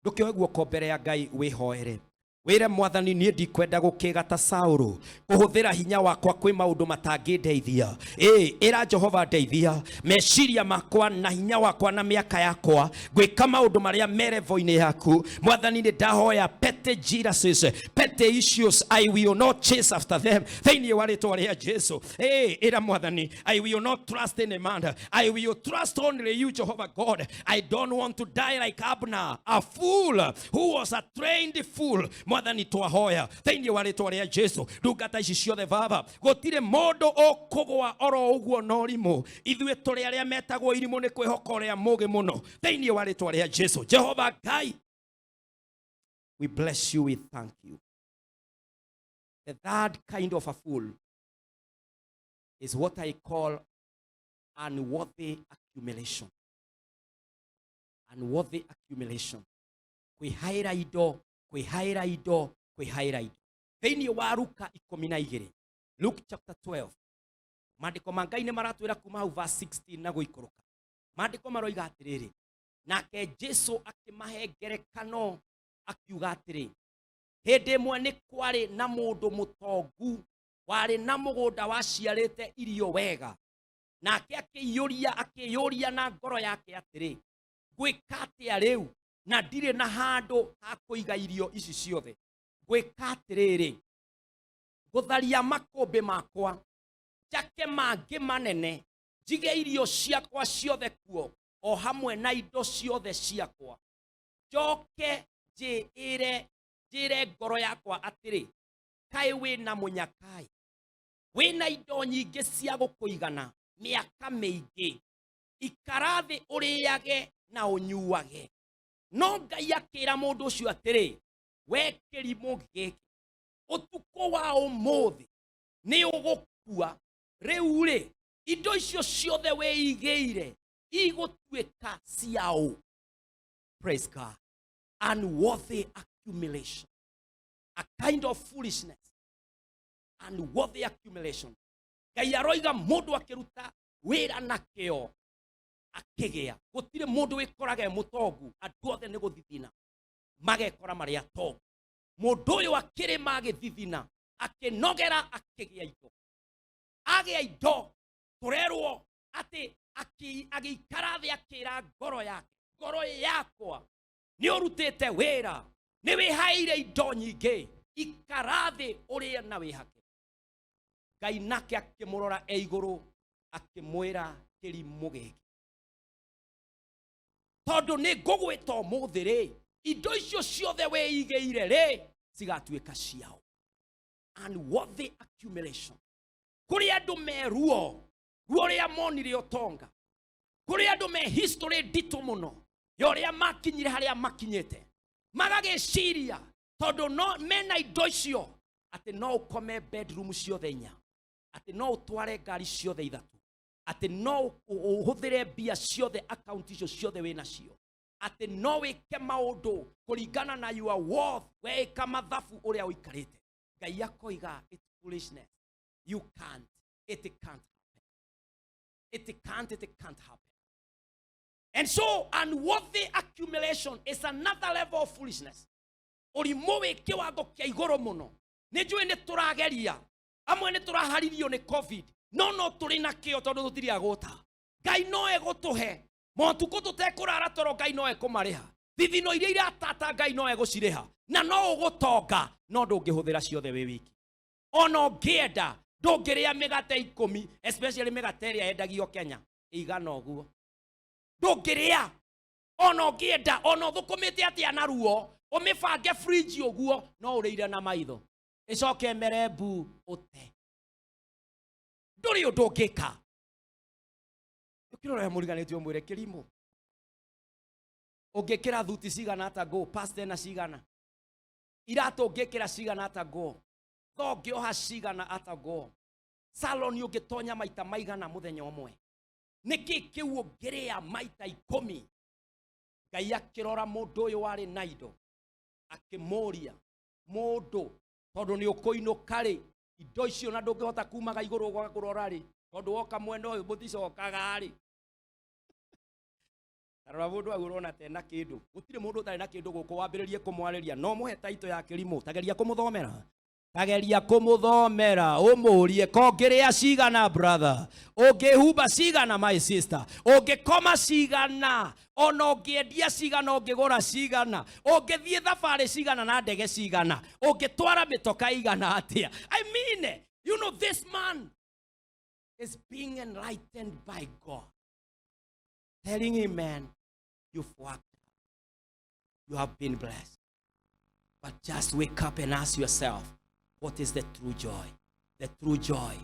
Speaker 1: Ndũkĩoe guoko mbere ya Ngai wĩhoere, wĩre Mwathani, niĩ ndikwenda gũkĩga ta Saũlũ, kũhũthĩra hinya wakwa kwĩ maũndũ matangĩndeithia. Ĩ ĩra Jehova, ndeithia meciria makwa na hinya wakwa na mĩaka yakwa ngwĩka maũndũ marĩa me level-inĩ yaku. Mwathani, nĩ ndahoya, petty jealousies, petty issues, I will not chase after them thĩinĩ wa rĩtwa rĩa Jesu. Ĩ ĩra Mwathani, I will not trust any man, I will trust only you, Jehovah God. I don't want to die like Abner, a fool who was a trained fool. Mwathani, twahoya thĩinĩ wa rĩtwa rĩa Jesu, ndungata ici ciothe, Baba, gũtirĩ mũndũ ũkũgwa oro ũguo no rimũ. Ithuĩ tũrĩ arĩa metagwo irimũ nĩ kwĩhoka ũrĩa mũũgĩ mũno. Thĩinĩ wa rĩtwa rĩa Jesu, Jehova Ngai, we bless you, we thank you. The third kind of a fool is what I call unworthy accumulation. Unworthy accumulation, kwĩhaĩra indo, kwĩhaĩra indo, kwĩhaĩra indo. Thĩinĩ wa Luka 12, Luke chapter 12, maandĩko ma Ngai nĩ maratwĩra kuma hau verse 16 na gũikũrũka, maandĩko maroiga atĩrĩrĩ, nake Jesu akĩmahe ngerekano akiuga atĩrĩ, hĩndĩ ĩmwe nĩ kwarĩ na mũndũ mũtongu warĩ na mũgũnda waciarĩte irio wega. Nake akĩiyũria akĩyũria na ngoro yake atĩrĩ, 'Ngwĩka atĩa rĩu na ndirĩ na handũ ha kũiga irio ici ciothe? Ngwĩka atĩrĩrĩ, ngũtharia makũmbĩ makwa, njake mangĩ manene, njige irio ciakwa ciothe kuo o hamwe na indo ciothe ciakwa. Njoke njĩĩre njĩre ngoro yakwa atĩrĩ, kaĩ wĩna mũnyakai, wĩna indo nyingĩ cia gũkũigana mĩaka mĩingĩ, ikara thĩ ũrĩage na ũnyuage.' No Ngai akĩra mũndũ ũcio atĩrĩ, 'We kĩrimũ gĩkĩ, ũtukũ wa ũmũthĩ nĩ ũgũkua. Rĩu rĩ, Indo icio ciothe wĩigĩire igũtuĩka ciaũ? Praise God. Unworthy accumulation, a kind of foolishness. Unworthy accumulation. Ngai aroiga mũndũ akĩruta wĩra na kĩo akĩgĩa, gũtirĩ mũndũ wĩkoraga e mũtongu. Andũ othe nĩ gũthithina magekora marĩ atongu. Mũndũ ũyũ akĩrĩma, agĩthithina, akĩnogera, akĩgĩa indo. Agĩa indo, tũrerwo atĩ agĩikara thĩ, akĩra ngoro yake, "Ngoro yakwa, nĩ ũrutĩte wĩra, nĩ wĩhaĩire indo nyingĩ, ikara thĩ ũrĩe na wĩhake." Ngai nake akĩmũrora e igũrũ, akĩmwĩra, "Kĩrimũ gĩkĩ, tondũ nĩ ngũgwĩta ũmũthĩ rĩ, indo icio ciothe wĩigĩire rĩ, cigatuĩka ciao?" Unworthy accumulation. Kũrĩ andũ me ruo, ruo rĩa monire ũtonga. Kũrĩ andũ me history nditũ mũno ya ũrĩa makinyire harĩa makinyĩte, magagĩciria tondũ no mena indo icio atĩ no ũkome bedroom ciothe inya, atĩ no ũtware ngari ciothe ithatũ, atĩ no ũhũthĩre mbia ciothe akaunti icio ciothe wĩ nacio, atĩ no wĩke maũndũ kũringana na your worth, weĩka mathabu ũrĩa ũikarĩte. Ngai akoiga, "It's foolishness. You can't. It can't happen. It can't happen." And so unworthy accumulation is another level of foolishness. Ũrimũ wĩ kĩwango kĩa igũrũ mũno. Nĩ njũĩ nĩ tũrageria, amwe nĩ tũraharirio nĩ COVID, no tũrĩ na kĩo tondũ tũtirĩ agũta. Ngai no egũtũhe motukũ tũtekũrara toro, Ngai no ekũmarĩha. Thithino iria iratata, Ngai no egũcirĩha, na no ũgũtonga, no ndũngĩhũthĩra ciothe wĩ wiki. Ona ũngĩenda, ndũngĩrĩa mĩgate 10, especially mĩgate ĩrĩa yendagio Kenya ĩigana ũguo. Ndũngĩrĩa ona ũngĩenda, ona ũthũkũmĩte atĩa na ruo, ũmĩbange fridge ũguo, no ũrĩire na maitho, ĩcoke ĩmere mbu ũte. Ndũrĩ ũndũ ũngĩka. Ũkĩrora mũriganĩtie, ũmwĩre, "Kĩrimũ, ũngĩkĩra thuti cigana ata ngũ pasta ĩna cigana, iratũ ũngĩkĩra cigana ata ngũ, tho ũngĩoha cigana ata ngũ, salon ũngĩtonya maita maigana mũthenya ũmwe, nĩkĩ kĩu ũngĩrĩa maita 10?" Ngai akĩrora mũndũ ũyũ warĩ na indo, akĩmũria, "Mũndũ, tondũ nĩ ũkũinũka rĩ, indo icio na ndũngĩhota kumaga igũrũ gwa kũrora rĩ, tondũ woka mwena ũyũ mũticokaga rĩ." Tarora mũndũ au ũrona tena kĩndũ. Gũtirĩ mũndũ ũtarĩ na kĩndũ gũkũ. Wambĩrĩrie kũmwarĩria, no mũhe taito ya kĩrimũ. Tageria kũmũthomera, tageria kũmũthomera, ũmũrie, "Kongĩrĩa cigana, brother? Ũngĩhumba cigana, my sister? Ũngĩkoma cigana? Ona ũngĩendia cigana, ũngĩgũra cigana? Ũngĩthiĩ thabarĩ cigana na ndege cigana? Ũngĩtwara mĩtoka igana atĩa?" I mean, this man is being enlightened by God, telling him, "Man, you've worked, you have been blessed, but just wake up and ask yourself, what is the true joy? The true joy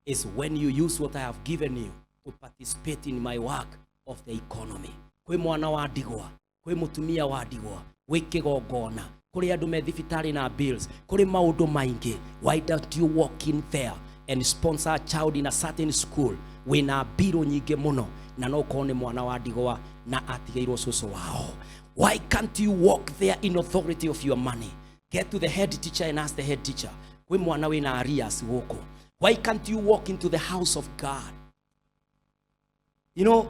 Speaker 1: is when you use what I have given you to participate in my work of the economy." Kwĩ mwana wa ndigwa, kwĩ mũtumia wa ndigwa, gwĩ kĩgongona, kũrĩ andũ me thibitarĩ na bills, kũrĩ maũndũ maingĩ. Why don't you walk in there and sponsor a child in a certain school wĩna mbirũ nyingĩ mũno, na no ũkorwo nĩ mwana wa ndigwa na atigĩirwo cũcũ wao? Why can't you walk there in authority of your money, get to the head teacher and ask the head teacher, "Kwĩ mwana wĩna arrears gũkũ"? Why can't you walk into the house of God?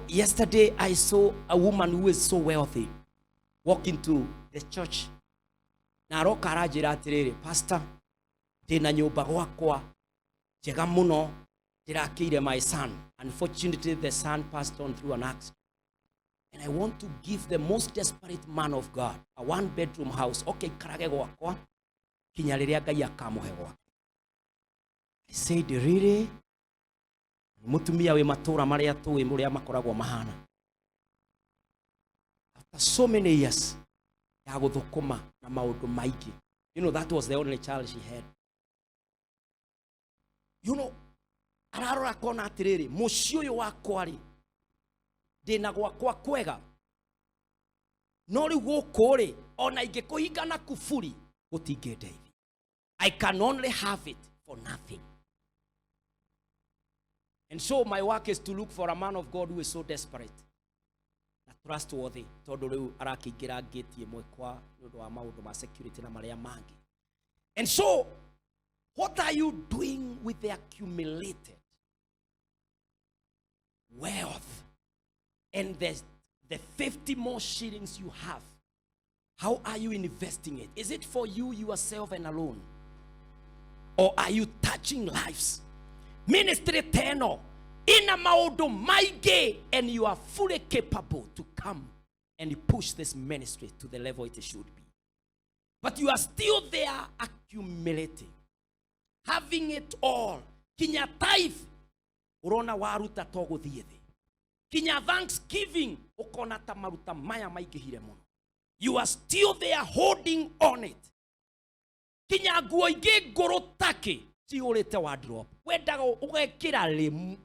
Speaker 1: Yesterday I saw a woman who is so wealthy walk into the church, na aroka aranjĩra atĩrĩrĩ, "Pastor, ndĩna nyũmba gwakwa njega mũno ndĩrakĩire my son. Unfortunately, the son passed on through an accident, and I want to give the most desperate man of God a one bedroom house. Okay, ikarage gwakwa kinya rĩrĩa Ngai akamũhe gwake." I said, "Really?" Mũtumia wĩ matũra marĩa tũĩ ũrĩa makoragwo mahana, after so many years ya gũthũkũma na maũndũ maingĩ. That was the only child she had. Ararora kona atĩrĩrĩ, mũciĩ ũyũ wakwa rĩ, ndĩna gwakwa kwega, no rĩu gũkũ rĩ, ona ingĩkũhinga na kuburi, gũtingĩndeithia. I can only have it for nothing. And so my work is to look for a man of God who is so desperate na trustworthy, tondũ rĩu arakĩingĩra ngĩti ĩmwe kwa nĩ ũndũ wa maũndũ ma security na marĩa mangĩ. And so what are you doing with the accumulated wealth and the 50 more shillings you have? How are you investing it? Is it for you, yourself and alone? Or are you touching lives? Ministry teno ina maundu maingĩ, and you are fully capable to come and push this ministry to the level it should be. But you are still there accumulating, having it all. Kinya tithe urona waruta to gũthiĩ thĩ. Kinya thanksgiving ukona ta maruta maya maingĩhire mũno. You are still there holding on it. Kinya nguo ingĩ ngũrũ takĩ cihũrĩte wardrobe, wendaga ũgekĩra rĩ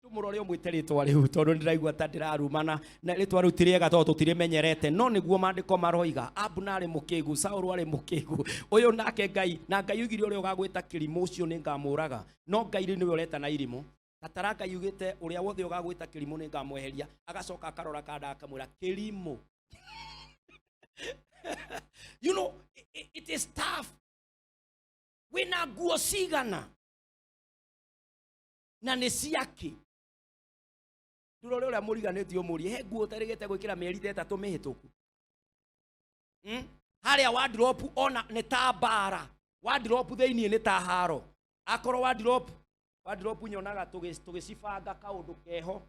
Speaker 1: tũmũrore ũmwĩte rĩtwa rĩu, tondũ ndĩraigua ta ndĩrarumana na rĩtwa rĩu ti rĩega tondũ tũtirĩmenyerete, no nĩguo maandĩko maroiga. Abuna arĩ mũkĩgu, Saũlũ arĩ mũkĩgu, ũyũ nake Ngai na Ngai oigire ũrĩa ũgagwĩta kĩrimũ ũcio nĩ ngamũraga, no Ngai rĩu nĩwe ũretana irimũ. Tatara Ngai ugĩte ũrĩa wothe ũgagwĩta kĩrimũ nĩ ngamweheria, agacoka akarora kanda akamwĩra kĩrimũ. You know, it is tough. Wĩna nguo cigana na nĩ ciakĩ? Ndũrore ũrĩa mũriganĩtie ũmũrie he nguo ũtarĩgĩte gwĩkĩra mĩeri ta 3 mĩhĩtũku. Harĩa wardrobe ona nĩ ta mbara, wardrobe thĩiniĩ nĩ ta haro. Akorwo wardrobe nyonaga tũgĩcibanga kaũndũ keho,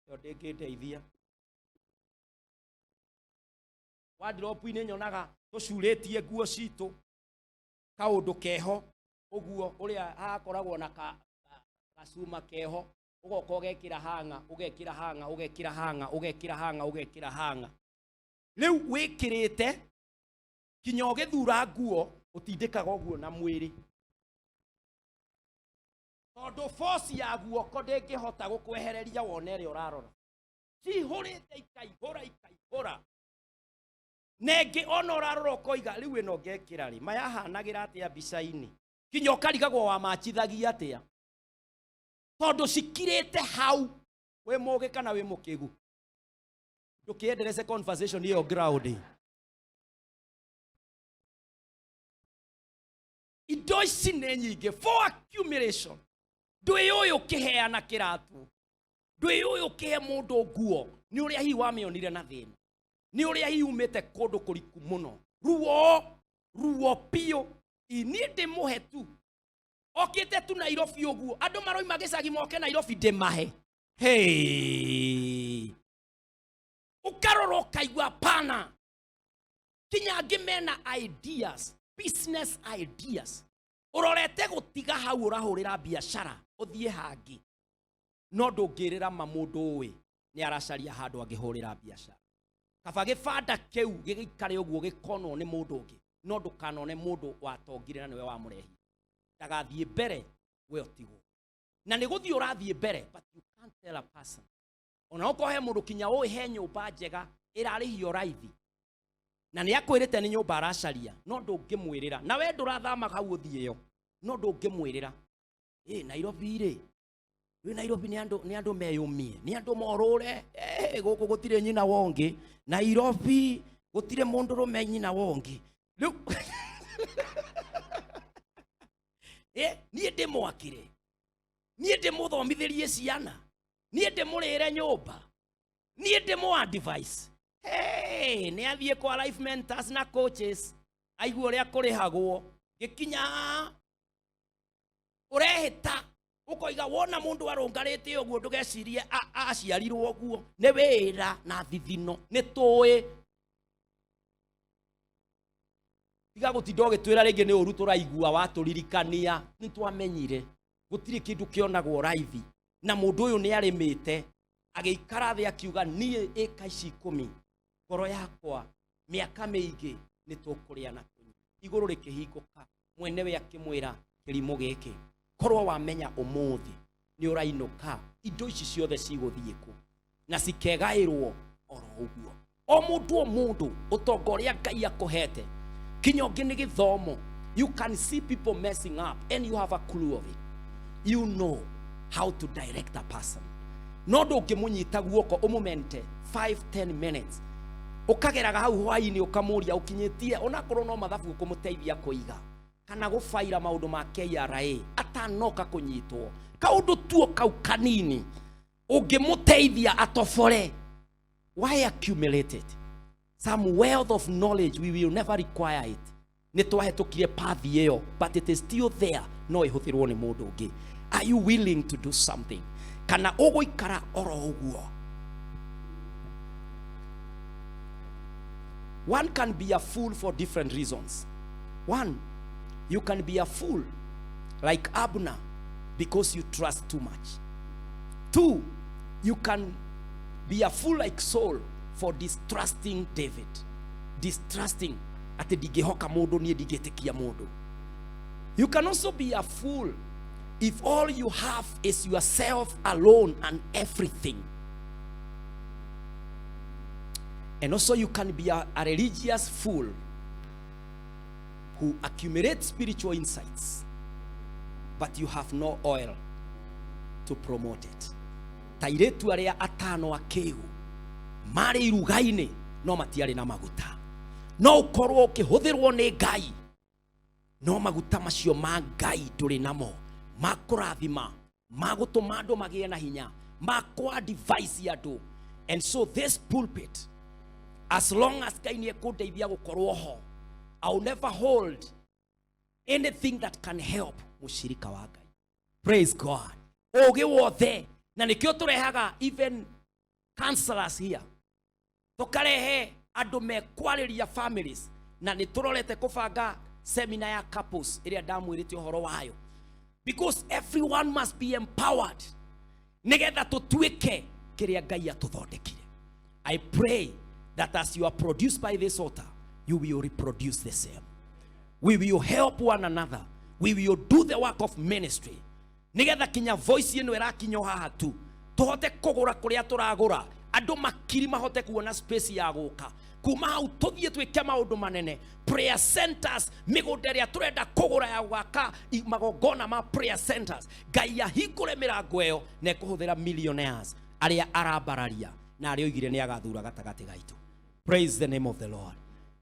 Speaker 1: ĩyo ndĩngĩndeithia. Wardrobe-inĩ nyonaga tũcurĩtie nguo citũ kaũndũ keho ũguo, ũrĩa hakoragwo na gacuma keho, ũgoka ũgekĩra hanga, ũgekĩra hanga, ũgekĩra hanga, ũgekĩra hanga, ũgekĩra hanga. Rĩu wĩkĩrĩte kinya ũgĩthura nguo ũtindĩkaga ũguo na mwĩrĩ, tondũ force ya guoko ndĩngĩhota gũkwehereria wone ĩrĩa ũrarora. Cihũrĩte ikaihũra ikaihũra, nengĩ ona ũrarora ũkoiga rĩu ĩno ngekĩra rĩ, mayahanagĩra atĩa mbica-inĩ, kinya ũkarigagwo wamachithagia atĩa, tondũ cikirĩte hau. Wĩ mũgĩ kana wĩ mũkĩgu? Ndũkĩenderece conversation ĩyo ground. Indo ici nĩ nyingĩ for accumulation. Ndwĩ ũyũ ũkĩheana kĩratũ, ndwĩ ũyũ ũkĩhe mũndũ nguo, nĩ ũrĩa hihi wamĩonire na thĩna, nĩ ũrĩa hihi umĩte kũndũ kũriku mũno, ruo ruo biũ. Niĩ ndĩmũhe tu, okĩte tu Nairobi ũguo, andũ maroima gĩcagi moke Nairobi ndĩmahe. Hey, ũkarora ũkaigua pana. Kinya angĩ mena ideas, business ideas, ũrorete gũtiga hau ũrahũrĩra biacara ũthiĩ hangĩ, no ndũngĩrĩra ma mũndũ ũĩ nĩ aracaria handũ angĩhũrĩra biacara. Kaba gĩbanda kĩu gĩgĩikare ũguo gĩkonwo nĩ mũndũ ũngĩ, no ndũkanone mũndũ watongire na nĩwe wamũrehire. Ndagathiĩ mbere we ũtigwo, na nĩ gũthiĩ ũrathiĩ mbere, but you can't tell a person. Ona okorwo he mũndũ kinya ũĩ he nyũmba njega ĩrarĩhio raithi na nĩ akwĩrĩte nĩ nyũmba aracaria, no ndũngĩmwĩrĩra, na we ndũrathama hau ũthiĩ yo, no ndũngĩmwĩrĩra. Ĩ Nairobi rĩ, rĩu Nairobi nĩ andũ meyũmie, nĩ andũ morũre, gũkũ gũtirĩ nyina wongĩ, Nairobi gũtirĩ mũndũ rũme nyina wongĩ. Rĩu niĩ ndĩmwakĩre, niĩ ndĩmũthomithĩrie ciana, niĩ ndĩmũrĩre nyũmba, niĩ ndĩmũ advice. Hey, nĩ athiĩ kwa life mentors na coaches, aigua ũrĩa kũrĩhagwo, gĩkinya ũrehĩta ũkoiga wona mũndũ arũngarĩte ũguo ndũgecirie aciarirwo ũguo, nĩ wĩra na thithino, nĩ tũĩ. Tiga gũtinda ũgĩtwĩra rĩngĩ nĩ ũru tũraigua watũririkania, nĩ twamenyire gũtirĩ kĩndũ kĩonagwo raithi, na mũndũ ũyũ nĩ arĩmĩte agĩikara thĩ akiuga niĩ ĩka ici 10 ngoro yakwa mĩaka mĩingĩ nĩ tũkũrĩa na tũnyue. Igũrũ rĩkĩhingũka, mwenewe akĩmwĩra kĩrimũ gĩkĩ, korwo wamenya ũmũthĩ nĩ ũrainũka, indo ici ciothe cigũthiĩ kũ? Na cikegaĩrwo oro ũguo. O mũndũ o mũndũ ũtonga ũrĩa Ngai akũhete, kinya ũngĩ nĩ gĩthomo. You can see people messing up and you have a clue of it. You know how to direct a person. No ndũngĩmũnyita guoko ũmũmente 5 10 minutes, ũkageraga hau hwainĩ ũkamũria ũkinyĩtie, onakorwo no mathabu ũkũmũteithia kũiga kana gũbaira maũndũ ma KRA atanoka kũnyitwo. Kaũndũ tuo kau kanini ũngĩmũteithia atobore. Why accumulate it? Some wealth of knowledge, we will never require it. Nĩ twahĩtũkire path ĩyo, but it is still there, no ĩhũthĩrwo nĩ mũndũ ũngĩ. Are you willing to do something, kana ũgũikara oro ũguo? One can be a fool for different reasons. One, you can be a fool like Abner because you trust too much. Two, you can be a fool like Saul for distrusting David. Distrusting atĩ ndingĩhoka mũndũ, niĩ ndingĩtĩkia mũndũ. You can also be a fool if all you have is yourself alone and everything. And also you can be a religious fool who accumulates spiritual insights, but you have no oil to promote it. Ta airĩtu arĩa atano akĩgu marĩ iruga-inĩ no matiarĩ na maguta. No ũkorwo ũkĩhũthĩrwo nĩ Ngai, no maguta macio ma Ngai ndũrĩ namo ma kũrathima, ma gũtũma andũ magĩe na hinya, ma kwa advise andũ. And so this pulpit, as long as Ngai nĩ ekũndeithia gũkorwo ho, I will never hold anything that can help mũshirika wa Ngai. Praise God. Ũgĩ wothe, na nĩkĩo tũrehaga even counselors here, tũkarehe andũ mekwarĩria families, na nĩ tũrorete kũbanga seminar ya couples ĩrĩa ndamwĩrĩte ũhoro wayo, because everyone must be empowered nĩgetha tũtuĩke kĩrĩa Ngai atũthondekire. I pray that as you are produced by this altar, you will reproduce the same. We will help one another, we will do the work of ministry, nigetha kinya voice ĩno ĩrakinya o haha tu tũhote kũgũra kũrĩa tũragũra, andũ makiri mahote kuona space ya gũka kuma hau tũthiĩ twĩke maũndũ manene. Prayer centers, mĩgũnda ĩrĩa tũrenda kũgũra ya gwaka magongona ma prayer centers, Ngai ahingũre mĩrango ĩyo na ĩkũhũthĩra millionaires arĩa arambararia na arĩa oigire nĩ agathura gatagatĩ gaitũ. Praise the name of the Lord.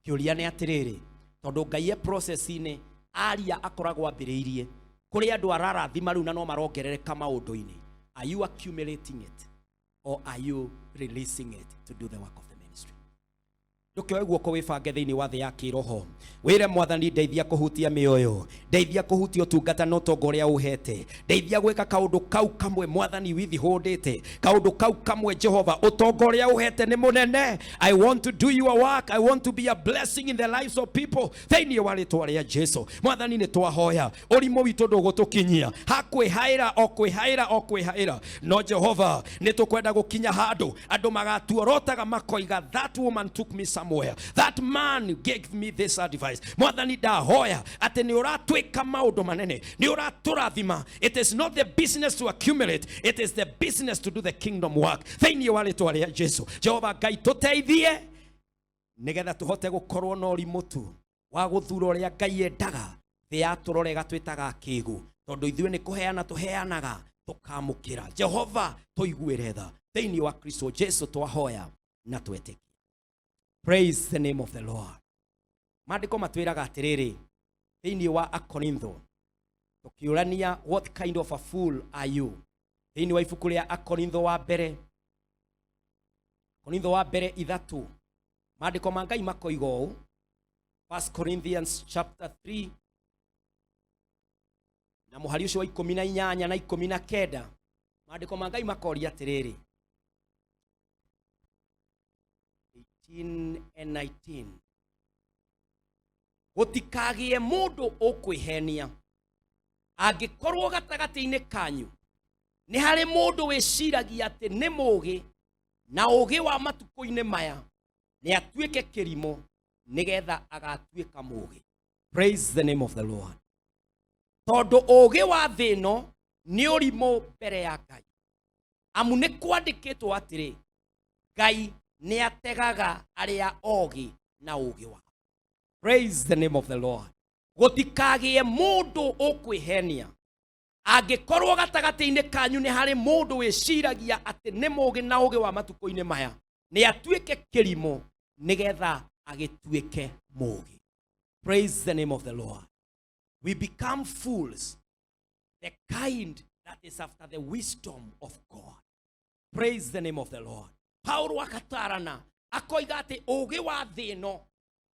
Speaker 1: Kĩũria nĩ atĩrĩrĩ, tondũ Ngai e process-inĩ, aria akoragwo ambĩrĩirie kũrĩ andũ ararathima rĩu na no marongerereka maũndũ-inĩ. Are you accumulating it or are you releasing it to do the work of the ministry? Ndũkĩoe guoko wĩbange thĩinĩ wa thĩ ya kĩroho, wĩre Mwathani, ndeithia kũhutia mĩoyo, ndeithia kũhutia ũtungata na ũtonga ũrĩa ũhete, ndeithia gwĩka kaũndũ kau kamwe. Mwathani, withihũndĩte kaũndũ kau kamwe. Jehova, ũtonga ũrĩa ũhete nĩ mũnene. I want to do your work. I want to be a blessing in the lives of people. Thĩinĩ wa rĩtwa rĩa Jesu, Mwathani, nĩ twahoya. Ũrimũ witũ ndũgũtũkinyia hakwĩhaĩra o kwĩhaĩra o kwĩhaĩra, no Jehova, nĩ tũkwenda gũkinya handũ andũ magatuorotaga makoiga, "That woman took me somewhere, that man gave me this advice." Mwathani, ndahoya atĩ nĩ ũratwĩka maũndũ manene, nĩ ũratũrathima. It is not the business to accumulate, it is the business to do the kingdom work. Thĩinĩ wa rĩtwa rĩa Jesu, Jehova Ngai, tũteithie nĩgetha tũhote gũkorwo na ũrimũ tu wa gũthura ũrĩa Ngai endaga. Thĩ yatũrora ĩgatwĩtaga akĩgu, tondũ ithuĩ nĩ kũheana tũheanaga tũkamũkĩra. Jehova, tũiguĩre tha. Thĩinĩ wa Kristo Jesu twahoya na twetĩkia. Praise the name of the Lord. Maandĩko matwĩraga atĩrĩrĩ thĩinĩ wa Akorintho, tũkĩũrania, "What kind of a fool are you?" Thĩinĩ wa ibuku rĩa Akorintho wa mbere, Korintho wa mbere 3, maandĩko ma Ngai makoiga ũũ, 1 Corinthians chapter 3 na mũhari ũcio wa 18 na 19, maandĩko ma Ngai makoria atĩrĩrĩ, 18 and 19, gũtikagĩe mũndũ ũkwĩhenia. Angĩkorwo gatagatĩ-inĩ kanyu nĩ harĩ mũndũ wĩciragia atĩ nĩ mũũgĩ na ũũgĩ wa matukũ-inĩ maya, nĩ atuĩke kĩrimũ nĩgetha agatuĩka mũũgĩ. Praise the name of the Lord. Tondũ ũũgĩ wa thĩ ĩno nĩ ũrimũ mbere ya Ngai, amu nĩ kwandĩkĩtwo atĩrĩ, "Ngai nĩ ategaga arĩa ogĩ na ũũgĩ wao." Praise the name of the Lord. Gũtikagĩe mũndũ ũkwĩhenia. Angĩkorwo gatagatĩ-inĩ kanyu nĩ harĩ mũndũ wĩciragia atĩ nĩ mũũgĩ na ũũgĩ wa matukũ-inĩ maya, nĩ atuĩke kĩrimũ nĩgetha agĩtuĩke mũũgĩ. Praise the name of the Lord. We become fools, the kind that is after the wisdom of God. Praise the name of the Lord. Paulo akatarana akoiga atĩ ũũgĩ wa thĩ ĩno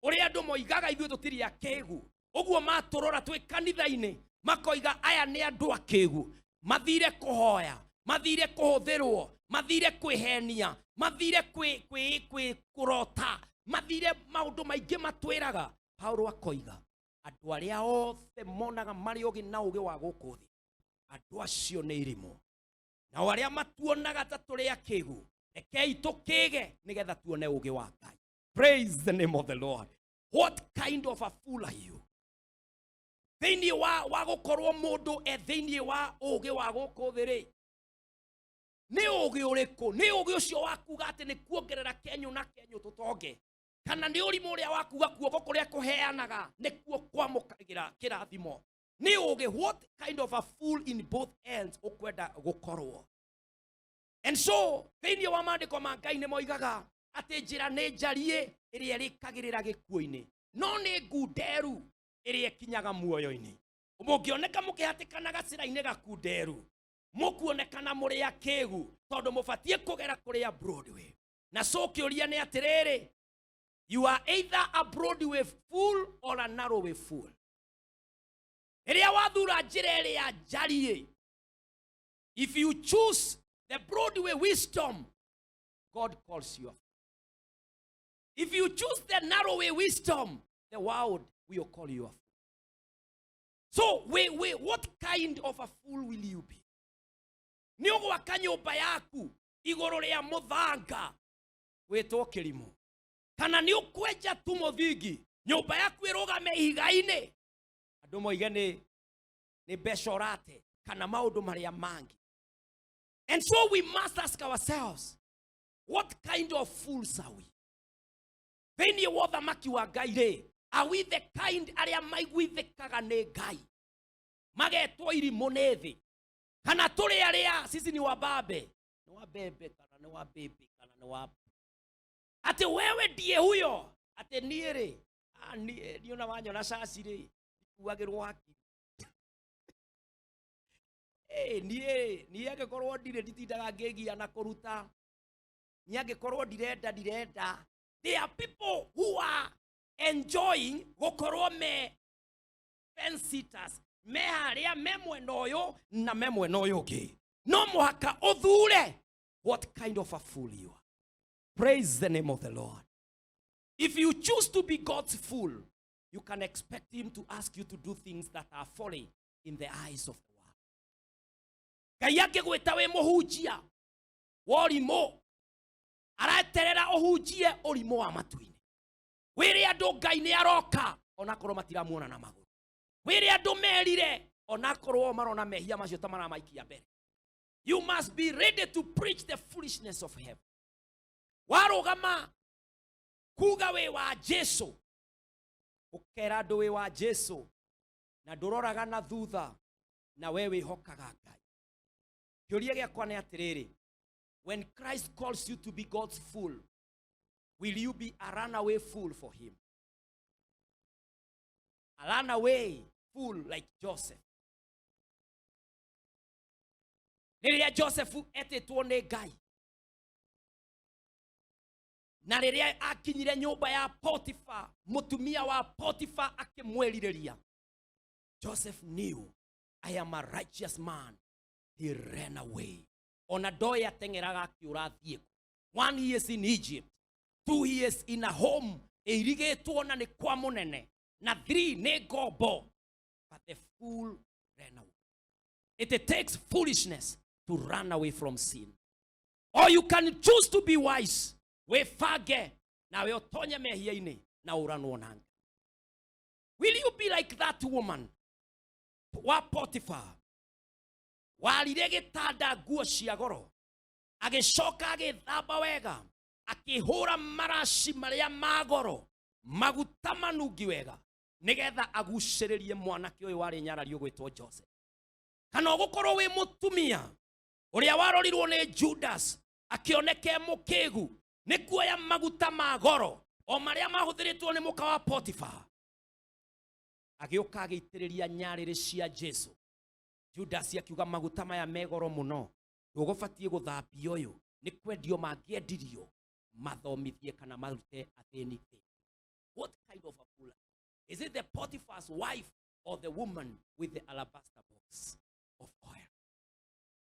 Speaker 1: ũrĩa andũ moigaga ithuĩ tũtirĩ akĩgu, ũguo matũrora twĩ kanitha-inĩ makoiga aya nĩ andũ akĩgu, mathire kũhoya, mathire kũhũthĩrwo, mathire kwĩhenia, mathire kwĩ kũrota, mathire maũndũ maingĩ matwĩraga. Paulo akoiga andũ arĩa othe monaga marĩ ũgĩ na ũgĩ wa gũkũ thĩ, andũ acio nĩ irimũ, nao arĩa matuonaga ta tũrĩ akĩgu, rekei tũkĩge nĩgetha tuone ũgĩ wa Ngai. Praise the name of the Lord. What kind of a fool are you? Thĩinĩ wa gũkorwo mũndũ e thĩinĩ wa ũgĩ wa gũkũ thĩ rĩ, nĩ ũgĩ ũrĩkũ? Nĩ ũgĩ ũcio wa kuga atĩ nĩ kuongerera kenyũ na kenyũ tũtonge, kana nĩ ũrimũ ũrĩa wa kuga guoko kũrĩa kũheanaga nĩkuo kwamũkagĩra kĩrathimo? Nĩ ũgĩ, what kind of a fool in both ends ũkwenda gũkorwo? And so thĩinĩ wa maandĩko ma Ngai nĩ moigaga atĩ njĩra nĩ njariĩ ĩrĩa ĩrĩkagĩrĩra gĩkuũ-inĩ, no nĩ ngunderu ĩrĩa ĩkinyaga muoyo-inĩ. Mũngĩoneka mũkĩhatĩkana gacĩra-inĩ gakunderu, mũkuonekana mũrĩ akĩgu tondũ mũbatiĩ kũgera kũrĩa Broadway. Na so kĩũria nĩ atĩrĩrĩ, you are either a Broadway fool or a narrow way fool. Rĩrĩa wathura njĩra ĩrĩa njariĩ, if you choose the Broadway wisdom, God calls you a fool. If you choose the narrow way wisdom, the world will call you a fool. So what kind of a fool will you be? Nĩ ũgwaka nyũmba yaku igũrũ rĩa mũthanga wĩtwo kĩrimũ, kana nĩ ũkwenja tu mũthingi nyũmba yaku ĩrũgame ihiga-inĩ, andũ moige nĩ mbeca ũrate kana maũndũ marĩa mangĩ. And so we must ask ourselves, what kind of fools are we? Thĩinĩ wa ũthamaki wa Ngai rĩ, are we the kind arĩa maiguithĩkaga nĩ Ngai magetwo irimũ nĩ thĩ, kana tũrĩ arĩa sisi ni wababe, ni wabebe kana ni wabebe kana ni wa atĩ wewe ndiye huyo, atĩ niĩ rĩ, niĩ ona wanyona caci rĩ, ikuagĩrwo hakiri. Niĩ niĩ angĩkorwo ndirĩ nditindaga ngĩgia na kũruta, niĩ angĩkorwo ndirenda ndirenda. There are people who are enjoying gũkorwo me fence sitters, me harĩa me mwena ũyũ na me mwena ũyũ ũngĩ. No mũhaka ũthure what kind of a fool you are. Praise the name of the Lord. If you choose to be God's fool, you can expect him to ask you to do things that are folly in the eyes of the world. Ngai angĩgwĩta wĩ mũhunjia wa ũrimũ, areterera ũhunjie ũrimũ wa matu-inĩ. Wĩre andũ Ngai nĩ aroka onakorwo matiramuona na magũrũ. Wĩre andũ merire onakorwo marona mehia macio ta maramaikia mbere. You must be ready to preach the foolishness of heaven. Warũgama kuga wĩ wa Jesu, ũkera andũ wĩ wa Jesu na ndũroraga na thutha, na we wĩhokaga Ngai. Kĩũria gĩakwa nĩ atĩrĩrĩ, when Christ calls you to be God's fool, will you be a runaway fool for him? A runaway fool like Joseph. Rĩrĩa Joseph etĩtwo nĩ Ngai, na rĩrĩa akinyire nyũmba ya Potiphar, mũtumia wa Potiphar akĩmwĩrirĩria, Joseph knew, I am a righteous man. He ran away. Ona ndoĩ ateng'eraga akĩũra athiĩ kũ. 1 years in Egypt, 2 years in a home ĩirigĩtwo na nĩ kwa mũnene, na 3 nĩ ngombo. But the fool ran away. It takes foolishness to run away from sin. Or you can choose to be wise. Wĩbange nawe ũtonye mehia-inĩ na ũranwo na Ngai. Will you be like that woman wa Potiphar? Warire gĩtanda nguo cia goro, agĩcoka agĩthamba wega, akĩhũra maraci marĩa ma goro, maguta manungi wega, nĩgetha agucĩrĩrie mwanake ũyũ warĩ nyarari ũgwĩtwo Joseph. Kana ũgũkorwo wĩ mũtumia ũrĩa warorirwo nĩ Judas akĩoneka e mũkĩgu nĩ kuoya maguta ma goro o marĩa mahũthĩrĩtwo nĩ mũka wa Potifa, agĩũka agĩitĩrĩria nyarĩrĩ cia Jesu. Judas akiuga maguta maya me goro mũno, ndũgũbatiĩ gũthambia ũyũ, nĩ kwendio mangĩendirio mathomithie kana marute athĩni thĩ. What kind of a fool is it? The Potiphar's wife or the woman with the alabaster box of oil?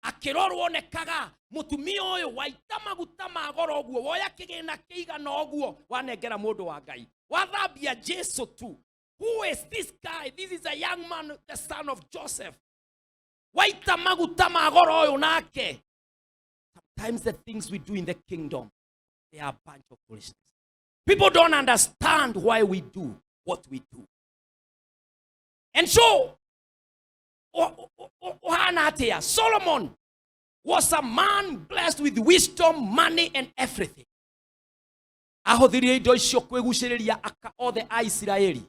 Speaker 1: Akĩrorwo onekaga mũtumia ũyũ waita maguta ma goro ũguo, woya kĩgĩna kĩigana ũguo, wanengera mũndũ wa Ngai, wathambia Jesu tu. Who is this guy? This is a young man, the son of Joseph. Waita maguta ma goro ũyũ nake. Sometimes the things we do in the kingdom, they are a bunch of foolishness. People don't understand why we do what we do. And so ũhana atĩa? Solomon was a man blessed with wisdom, money and everything. Ahũthĩrire indo icio kwĩgucĩrĩria aka othe a Isiraeli,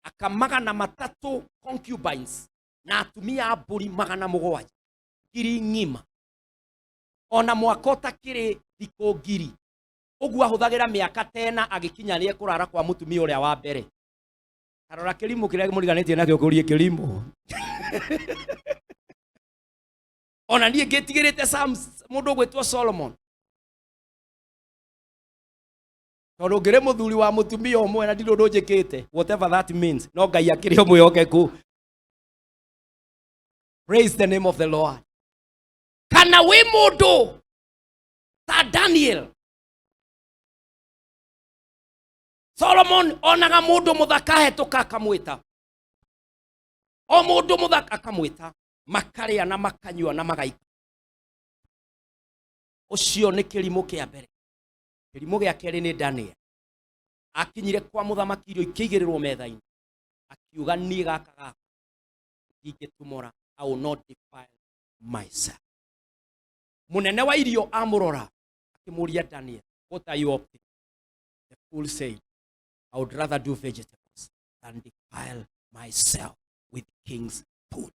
Speaker 1: aka 300 concubines na atumia a mbũri 700, ngiri ng'ima, ona mwaka ũtakĩrĩ thikũ ngiri ũguo ahũthagĩra mĩaka tena agĩkinya nĩ ekũrara kwa mũtumia ũrĩa wa mbere. Tarora kĩrimũ kĩrĩa mũriganĩtie nakĩo, kũrie kĩrimũ. Ona niĩ ngĩtigĩrĩte mũndũ ũgwĩtwo Solomon, tondũ ngĩrĩ mũthuri wa mũtumia ũmwe na ndirĩ ũndũ njĩkĩte, whatever that means, no Ngai akĩrĩ o mwĩhokeku. Praise the name of the Lord. Kana wĩ mũndũ ta Daniel. Solomon onaga mũndũ mũthaka ahetũka akamwĩta, o mũndũ mũthaka akamwĩta, makarĩa na makanyua na magaika. Ũcio nĩ kĩrimũ kĩa mbere. Kĩrimũ gĩa kerĩ nĩ Daniel. Akinyire kwa mũthamaki, irio ikĩigĩrĩrwo metha-inĩ, akiuga, "Niĩ gaka gakwa ndingĩtumũra. I will not defile myself." Mũnene wa irio amũrora akĩmũria, "Daniel, what are you up to?" The fool said, "I would rather do vegetables than defile myself with king's food."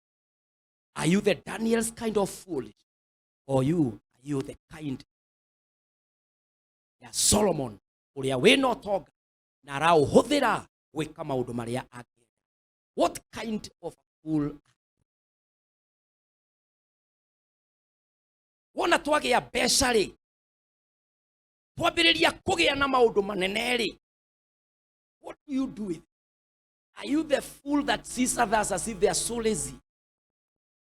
Speaker 1: Are you the Daniel's kind of foolish, or you are you the kind ya Solomon, ũrĩa wĩna ũtonga na araũhũthĩra gwĩka maũndũ marĩa angĩenda? What kind of a fool are you? Wona twagĩa mbeca rĩ, twambĩrĩria kũgĩa na maũndũ manene rĩ, what do you do with it? Are you the fool that sees others as if they are so lazy?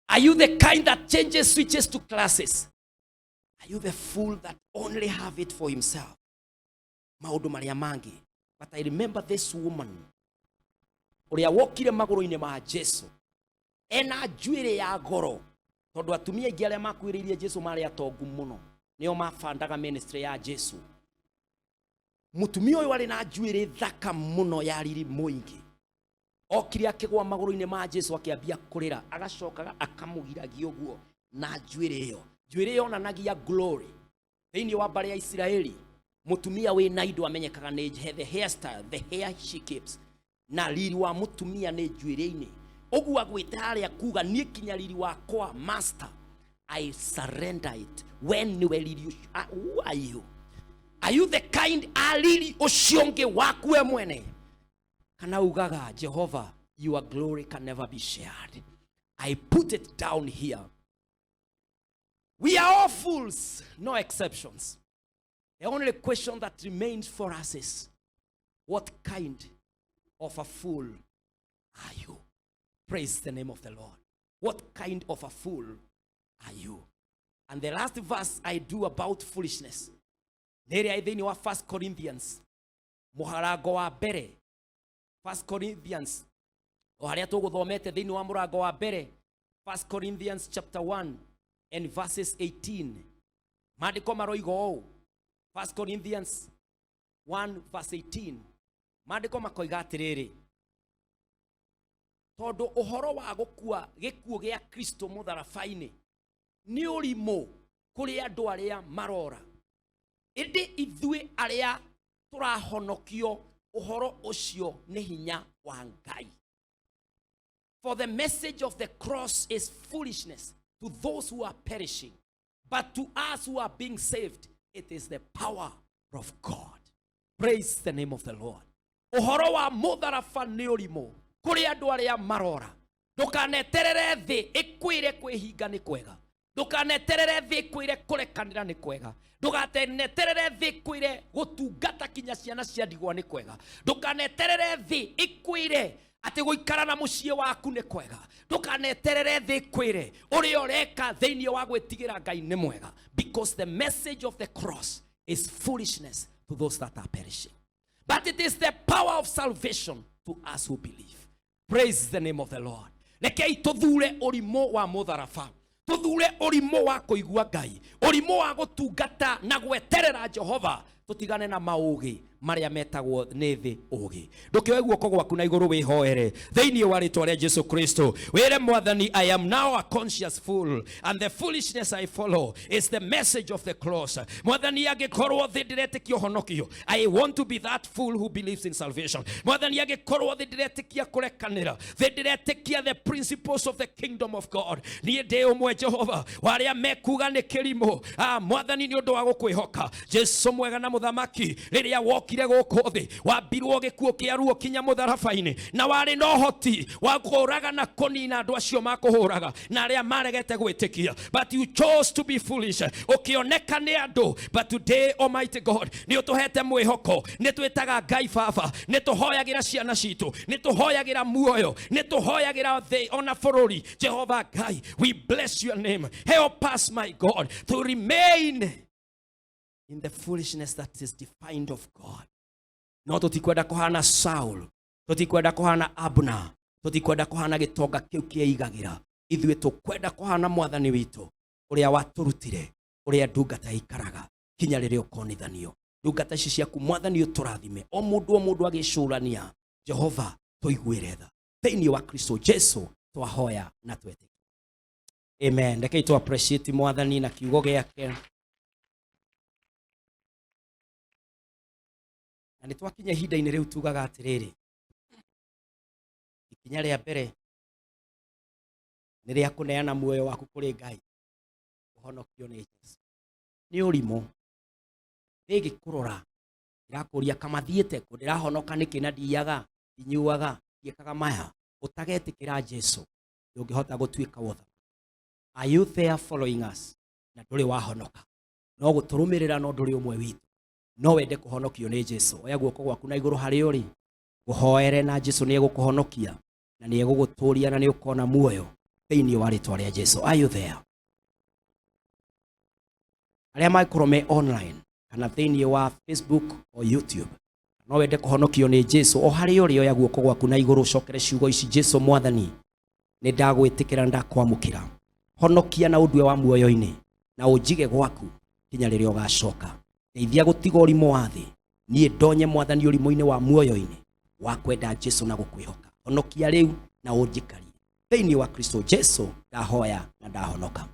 Speaker 1: Are you the kind that changes, switches to classes? Are you the fool that only have it for himself, maũndũ marĩa mangĩ? But I remember this woman ũrĩa wokire magũrũ-inĩ ma Jesu ena njuĩrĩ ya goro, tondũ atumia aingĩ arĩa makuĩrĩirie Jesu marĩ atongu mũno, nĩo mabandaga ministry ya Jesu. Mũtumia ũyũ arĩ na njuĩrĩ thaka mũno ya riri mũingĩ, okire akĩgwa magũrũ-inĩ ma Jesu, akĩambia kũrĩra, agacokaga akamũgiragia ũguo na njuĩrĩ ĩyo. Njuĩrĩ yonanagia glory thĩinĩ wa mbarĩ ya Isiraeli. Mũtumia wĩna indo amenyekaga nĩ the hairstyle, the hair she keeps, na riri wa mũtumia nĩ njuĩrĩ-inĩ. Ũguo agwĩte harĩa kuga, "Niĩ kinya riri wakwa, master, I surrender it. We nĩwe riri ũcio." Ah, who are you? Are you the kind a riri ũcio ũngĩ waku we mwene, kana ugaga, "Jehova, your glory can never be shared. I put it down here"? We are all fools, no exceptions. The only question that remains for us is, what kind of a fool are you? Praise the name of the Lord. What kind of a fool are you? And the last verse I do about foolishness nĩ ĩrĩa thĩinĩ wa 1 Corinthians mũrango wa mbere. 1 Corinthians, o harĩa tũgũthomete thĩinĩ wa mũrango wa mbere, 1 Corinthians chapter 1 and verses 18, maandĩko maroiga ũũ. 1 Corinthians 1 verse 18, maandĩko makoiga atĩrĩrĩ, tondũ ũhoro wa gũkua gĩkuũ gĩa Kristo mũtharaba-inĩ nĩ ũrimũ kũrĩ andũ arĩa marora, ĩndĩ ithuĩ arĩa tũrahonokio, ũhoro ũcio nĩ hinya wa Ngai. For the message of the cross is foolishness to those who are perishing, but to us who are being saved, it is the power of God. Praise the name of the Lord. Ũhoro wa mũtharaba nĩ ũrimũ kũrĩ andũ arĩa marora. Ndũkaneterere thĩ ĩkwĩre kwĩhinga nĩ kwega. Ndũkaneterere thĩ ĩkwĩre kũrekanĩra nĩ kwega. Ndũkaneterere thĩ ĩkwĩre gũtungata kinya ciana cia ndigwa nĩ kwega. Ndũkaneterere thĩ ĩkwĩre atĩ gũikara na mũciĩ waku nĩ kwega. Ndũkaneterere thĩ ĩkwĩre ũrĩa ũreka thĩinĩ wa gwĩtigĩra Ngai nĩ mwega, because the message of the cross is foolishness to those that are perishing, but it is the power of salvation to us who believe. Praise the name of the Lord. Rekei tũthure ũrimũ wa mũtharaba, tũthure ũrimũ wa kũigua Ngai, ũrimũ wa gũtungata na gweterera Jehova, tũtigane na maũgĩ marĩa metagwo nĩ thĩ ũgĩ. Ndũkĩoe guoko gwaku na igũrũ wĩhoere thĩinĩ wa rĩtwa rĩa Jesu Kristo, wĩre Mwathani, "I am now a conscious fool, and the foolishness I follow is the message of the cross." Mwathani, angĩkorwo thĩ ndĩretĩkia ũhonokio, I want to be that fool who believes in salvation. Mwathani, angĩkorwo thĩ ndĩretĩkia kũrekanĩra, thĩ ndĩretĩkia the principles of the kingdom of God, niĩ ndĩ ũmwe, Jehova, wa arĩa mekuga nĩ kĩrimũ. Ah, Mwathani, nĩ ũndũ wa gũkwĩhoka, Jesu mwega na mũthamaki, rĩrĩa wokire gũkũ thĩ wambirwo gĩkuũ kĩa ruo kinya mũtharaba-inĩ, na warĩ na ũhoti wa kũũraga na kũnina andũ acio makũhũraga na arĩa maregete gwĩtĩkia, but you chose to be foolish, ũkĩoneka nĩ andũ. But today, Almighty God, nĩ ũtũhete mwĩhoko. Nĩ twĩtaga Ngai Baba, nĩ tũhoyagĩra ciana citũ, nĩ tũhoyagĩra muoyo, nĩ tũhoyagĩra thĩ ona bũrũri. Jehova Ngai, we bless your name. Help us, my God, to remain in the foolishness that is defined of God. No tũtikwenda kũhana Saul, tũtikwenda kũhana Abner, tũtikwenda kũhana gĩtonga kĩu kĩeigagĩra. Ithuĩ tũkwenda kũhana Mwathani witũ ũrĩa watũrutire ũrĩa ndungata ikaraga kinya rĩrĩa ũkonithanio. Ndungata ici ciaku, Mwathani, ũtũrathime, o mũndũ o mũndũ agĩcũrania. Jehova, tũiguĩre tha. Thĩinĩ wa Kristo Jesu twahoya na twetĩkia, amen. Rekei tũ appreciate Mwathani na kiugo gĩake. Na nĩ twakinya ihinda-inĩ rĩu tugaga atĩrĩrĩ, ikinya rĩa mbere nĩ rĩa kũneana muoyo waku kũrĩ Ngai, ũhonokio nĩ Jesu. Nĩ ũrimũ ĩgĩkũrora ĩrakũria kamathiĩte kũ, ndĩrahonoka nĩkĩ na ndiaga, ndinyuaga, ndiĩkaga maya. Ũtagetĩkĩra Jesu, ndũngĩhota gũtuĩka wotha. Are you there following us na ndũrĩ wahonoka, no gũtũrũmĩrĩra, no ndũrĩ ũmwe witũ, no wende kũhonokio nĩ Jesu? Oya guoko gwaku na igũrũ harĩa ũrĩ, ngũhoere, na Jesu nĩ egũkũhonokia na nĩ egũgũtũria na nĩ ũkona muoyo thĩinĩ wa rĩtwa rĩa Jesu. Are you there? Arĩa mangĩkorwo me online kana thĩinĩ wa Facebook o YouTube, no wende kũhonokio nĩ Jesu, o harĩa ũrĩ, oya guoko gwaku na igũrũ, ũcokere ciugo ici: "Jesu Mwathani, nĩ ndagwĩtĩkĩra na ndakwamũkĩra. Honokia na ũndue wa muoyo-inĩ na ũnjige gwaku kinya rĩrĩa ũgacoka. Ndeithia gũtiga ũrimũ wa thĩ, niĩ ndonye, Mwathani, ũrimũ-inĩ wa muoyo-inĩ wa kwenda Jesu na gũkwĩhoka. Honokia rĩu na ũnjikarie thĩinĩ wa Kristo Jesu. Ndahoya na ndahonoka."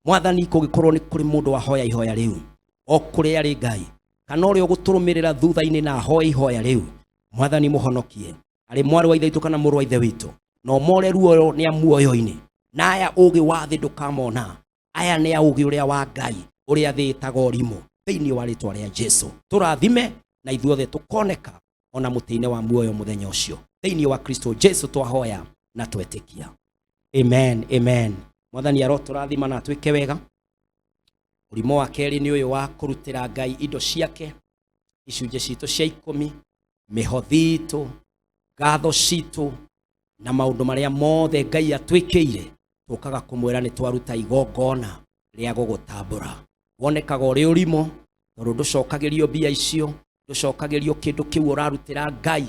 Speaker 1: Mwathani, kũngĩkorwo nĩ kũrĩ mũndũ wahoya ihoya rĩu o kũrĩa arĩ, Ngai, kana ũrĩa ũgũtũrũmĩrĩra thutha-inĩ na ahoe ihoya rĩu, Mwathani, mũhonokie, arĩ mwarĩ wa ithe witũ kana mũrũ wa ithe witũ, na ũmore ruoyo nĩ a muoyo-inĩ. Na aya ũgĩ wa thĩ ndũkamona, aya nĩ a ũgĩ ũrĩa wa Ngai, ũrĩa thĩ ĩtaga ũrimũ. Thĩinĩ wa rĩtwa rĩa Jesu, tũrathime na ithuothe tũkoneka ona mũtĩ-inĩ wa muoyo mũthenya ũcio. Thĩinĩ wa Kristo Jesu twahoya na twetĩkia, amen, amen. Mwathani arotũrathima na atwĩke wega. Ũrimũ wa kerĩ nĩ ũyũ wa kũrutĩra Ngai indo ciake, icunjĩ citũ cia 10, mĩhothi itũ, ngatho citũ na maũndũ marĩa mothe Ngai atwĩkĩire. Tũkaga kũmwĩra nĩ twaruta igongona rĩa gũgũtambũra. Wonekaga ũrĩ ũrimũ tondũ ndũcokagĩrio mbia icio, ndũcokagĩrio kĩndũ kĩu ũrarutĩra Ngai,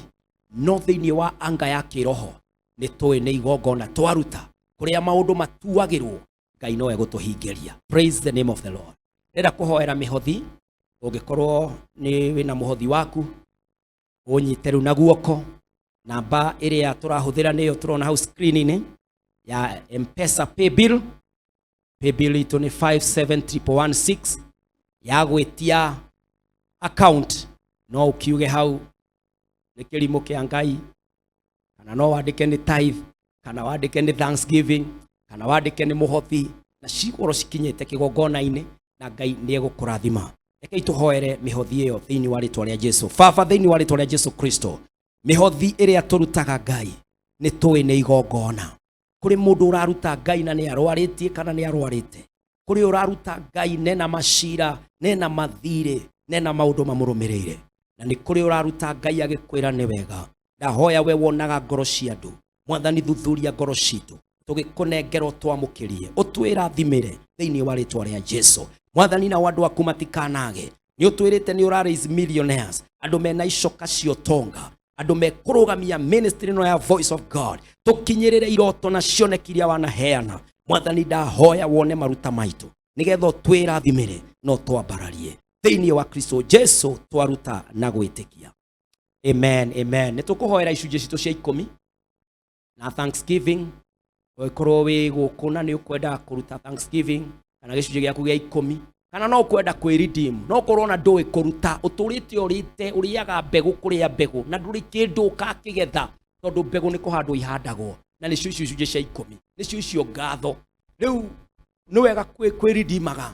Speaker 1: no thĩinĩ wa anga ya kĩroho nĩ tũĩ nĩ igongona twaruta. Kũrĩa maũndũ matuagĩrwo, Ngai no egũtũhingĩria. Praise the name of the Lord. Ndĩrenda kũhoera mĩhothi. Ũngĩkorwo nĩ wĩna mũhothi waku, ũnyite rĩu na guoko. Namba ĩrĩa tũrahũthĩra nĩyo tũrona hau screen-inĩ ya M-Pesa paybill. Paybill itũ nĩ 5716. Ya gwĩtia account, no ũkiuge hau nĩ kĩrimũ kĩa Ngai, kana no wandĩke nĩ tithe. Kana wandĩke nĩ thanksgiving, kana wandĩke nĩ mũhothi, na cigũkorwo cikinyĩte kĩgongona-inĩ, na Ngai nĩ egũkũrathima. Rekei tũhoere mĩhothi ĩyo thĩinĩ wa rĩtwa rĩa Jesu. Baba, thĩinĩ wa rĩtwa rĩa Jesu Kristo, mĩhothi ĩrĩa tũrutaga Ngai nĩ tũĩ nĩ igongona. Kũrĩ mũndũ ũraruta Ngai na nĩ arwarĩtie kana nĩ arwarĩte. Kũrĩ ũraruta Ngai nena macira, nena mathirĩ, nena maũndũ mamũrũmĩrĩire. Na nĩ kũrĩ ũraruta Ngai agĩkwĩra nĩ wega. Ndahoya we wonaga ngoro cia andũ, Mwathani, thuthuria ngoro citũ, tũgĩkũnengera ũtwamũkĩrie, ũtwĩrathimĩre thĩinĩ wa rĩtwa rĩa Jesu. Mwathani, nao andũ aku matikanage. Nĩ ũtwĩrĩte nĩ ũra raise millionaires, andũ mena icoka cia ũtonga, andũ mekũrũgamia ministry ĩno ya Voice of God, tũkinyĩrĩre iroto na cioneki iria wanaheana. Mwathani, ndahoya wone maruta maitũ nĩgetha ũtwĩrathimĩre na ũtwambararie thĩinĩ wa Kristo Jesu twaruta na gwĩtĩkia. Amen, amen. Nĩ tũkũhoera icunjĩ citũ cia 10 na thanksgiving. Ũngĩkorwo wĩ gũkũ na nĩ ũkwendaga kũruta thanksgiving kana gĩcunjĩ gĩaku gĩa 10, kana no ũkwenda kwĩ-redeem, no ũkorwo na ndũĩ kũruta, ũtũrĩte ũrĩte ũrĩaga mbegũ, kũrĩa mbegũ na ndũrĩ kĩndũ ũkakĩgetha, tondũ mbegũ nĩ kũhandwo ihandagwo, na nĩcio icio icunjĩ cia 10, nĩcio icio ngatho. Rĩu nĩ wega kwĩridimaga,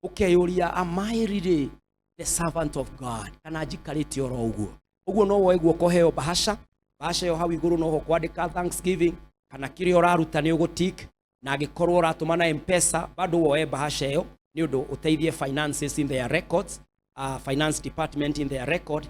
Speaker 1: ũkeyũria, am I really the servant of God, kana njikarĩte oro ũguo? Ũguo no woe guoko heo bahasha, bahasha ĩyo hau igũrũ noho kwandĩka thanksgiving kana kĩrĩa ũraruta nĩ ũgũtik, na angĩkorwo ũratũma na M-Pesa bado woe bahasha ĩyo nĩ ũndũ ũteithie finances in their records, finance department in their record,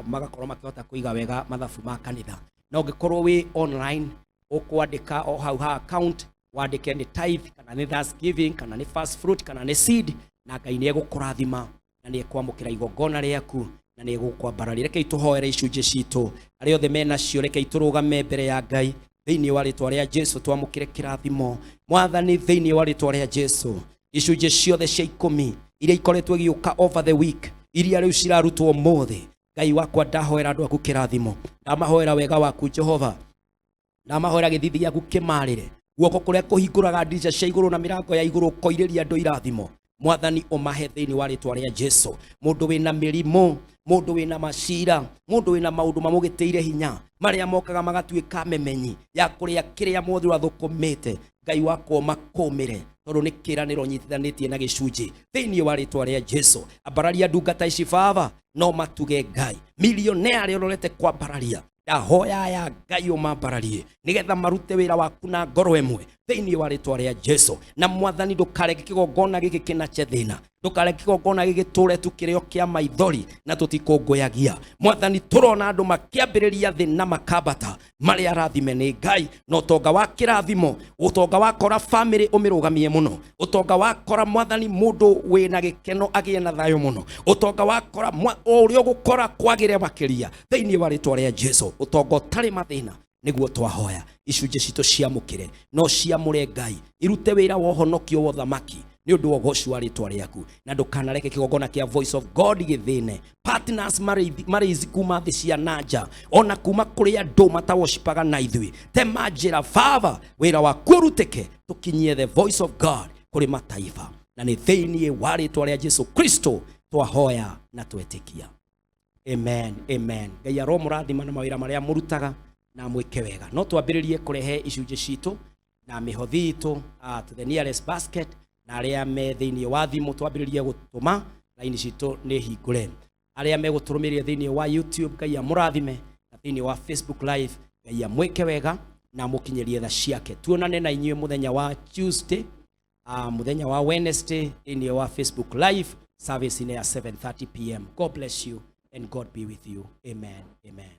Speaker 1: magakorwo makĩhota kũiga wega mathabu ma kanitha. Na ũngĩkorwo wĩ online, ũkwandĩka o hau ha account, wandĩke nĩ tithe kana nĩ thanksgiving kana nĩ first fruit kana nĩ seed, na Ngai nĩ egũkũrathima na nĩ ekwamũkĩra igongona rĩaku na nĩ egũkwambararia. Rekei tũhoere icunjĩ citũ, arĩa othe menacio, rekei tũrũgame mbere ya Ngai thĩinĩ wa rĩtwa rĩa Jesu, twamũkĩre kĩrathimo. Mwathani, thĩinĩ wa rĩtwa rĩa Jesu, icunjĩ ciothe cia 10 iria ikoretwo igĩũka over the week, iria rĩu cirarutwo ũmũthĩ, Ngai wakwa, ndahoera andũ aku kĩrathimo, ndamahoera wega waku Jehova, ndamahoera gĩthithi gĩaku kĩmarĩre, guoko kũrĩa kũhingũraga ndirica cia igũrũ na mĩrango ya igũrũ, ũkoirĩria andũ irathimo. Mwathani, ũmahe thĩinĩ wa rĩtwa rĩa Jesu. Mũndũ wĩna mĩrimũ, mũndũ wĩna macira, mũndũ wĩna maũndũ mamũgĩtĩire hinya, marĩa mokaga magatuĩka memenyi ya kũrĩa kĩrĩa mothe ũrathũkũmĩte, Ngai wakwa, ũmakũmĩre, tondũ nĩ kĩranĩro nyitithanĩtie na gĩcunjĩ thĩinĩ wa rĩtwa rĩa Jesu. Ambararia ndungata ici Baba, no matuge Ngai milionea arĩa ũrorete kwambararia. Ndahoya ya Ngai ũmambararie nĩgetha marute wĩra waku na ngoro ĩmwe thĩinĩ wa rĩtwa rĩa Jesu. Na Mwathani, ndũkareke kĩgongona gĩkĩ kĩnache thĩna, ndũkareke kĩgongona gĩkĩ tũre tu kĩrĩo kĩa maithori na tũtikũngũyagia. Mwathani, tũrona andũ makĩambĩrĩria thĩ na makambata marĩa arathime nĩ Ngai, na ũtonga wa kĩrathimo, ũtonga wakora family ũmĩrũgamie mũno, ũtonga wakora Mwathani mũndũ wĩna gĩkeno agĩe na thayũ mũno, ũtonga wakora o ũrĩa ũgũkora kwagĩre makĩria thĩinĩ wa rĩtwa rĩa Jesu, ũtonga ũtarĩ mathĩna nĩguo twahoya. Icunjĩ citũ ciamũkĩre, no ciamũre Ngai, irute wĩra wa ũhonokio wa ũthamaki nĩ ũndũ wa ũgoci wa rĩtwa rĩaku, na ndũkanareke kĩgongona kĩa Voice of God gĩthĩne. Partners marĩizi kuma thĩ cia nanja, ona kuma kũrĩ andũ matawoshipaga na ithuĩ, tema njĩra Baba, wĩra waku ũrutĩke, tũkinyie the Voice of God kũrĩ mataifa, na nĩ thĩinĩ wa rĩtwa rĩa Jesu Kristo twahoya na twetĩkia. Amen, amen. Ngai aromũrathima na mawĩra marĩa mũrutaga na mwĩke wega. No twambĩrĩrie kũrehe icunjĩ citũ na mĩhothi itũ to the nearest basket, na arĩa me thĩinĩ wa thimũ twambĩrĩrie gũtũma, raini citũ nĩ hingũre. Arĩa megũtũrũmĩrĩra thĩinĩ wa YouTube, Ngai amũrathime, na thĩinĩ wa Facebook Live, Ngai amwĩke wega na amũkinyĩrie tha ciake. Tuonane na inyuĩ mũthenya wa Tuesday, mũthenya wa Wednesday thĩinĩ wa Facebook Live service ya 7:30 p.m. God bless you and God be with you. Amen, amen.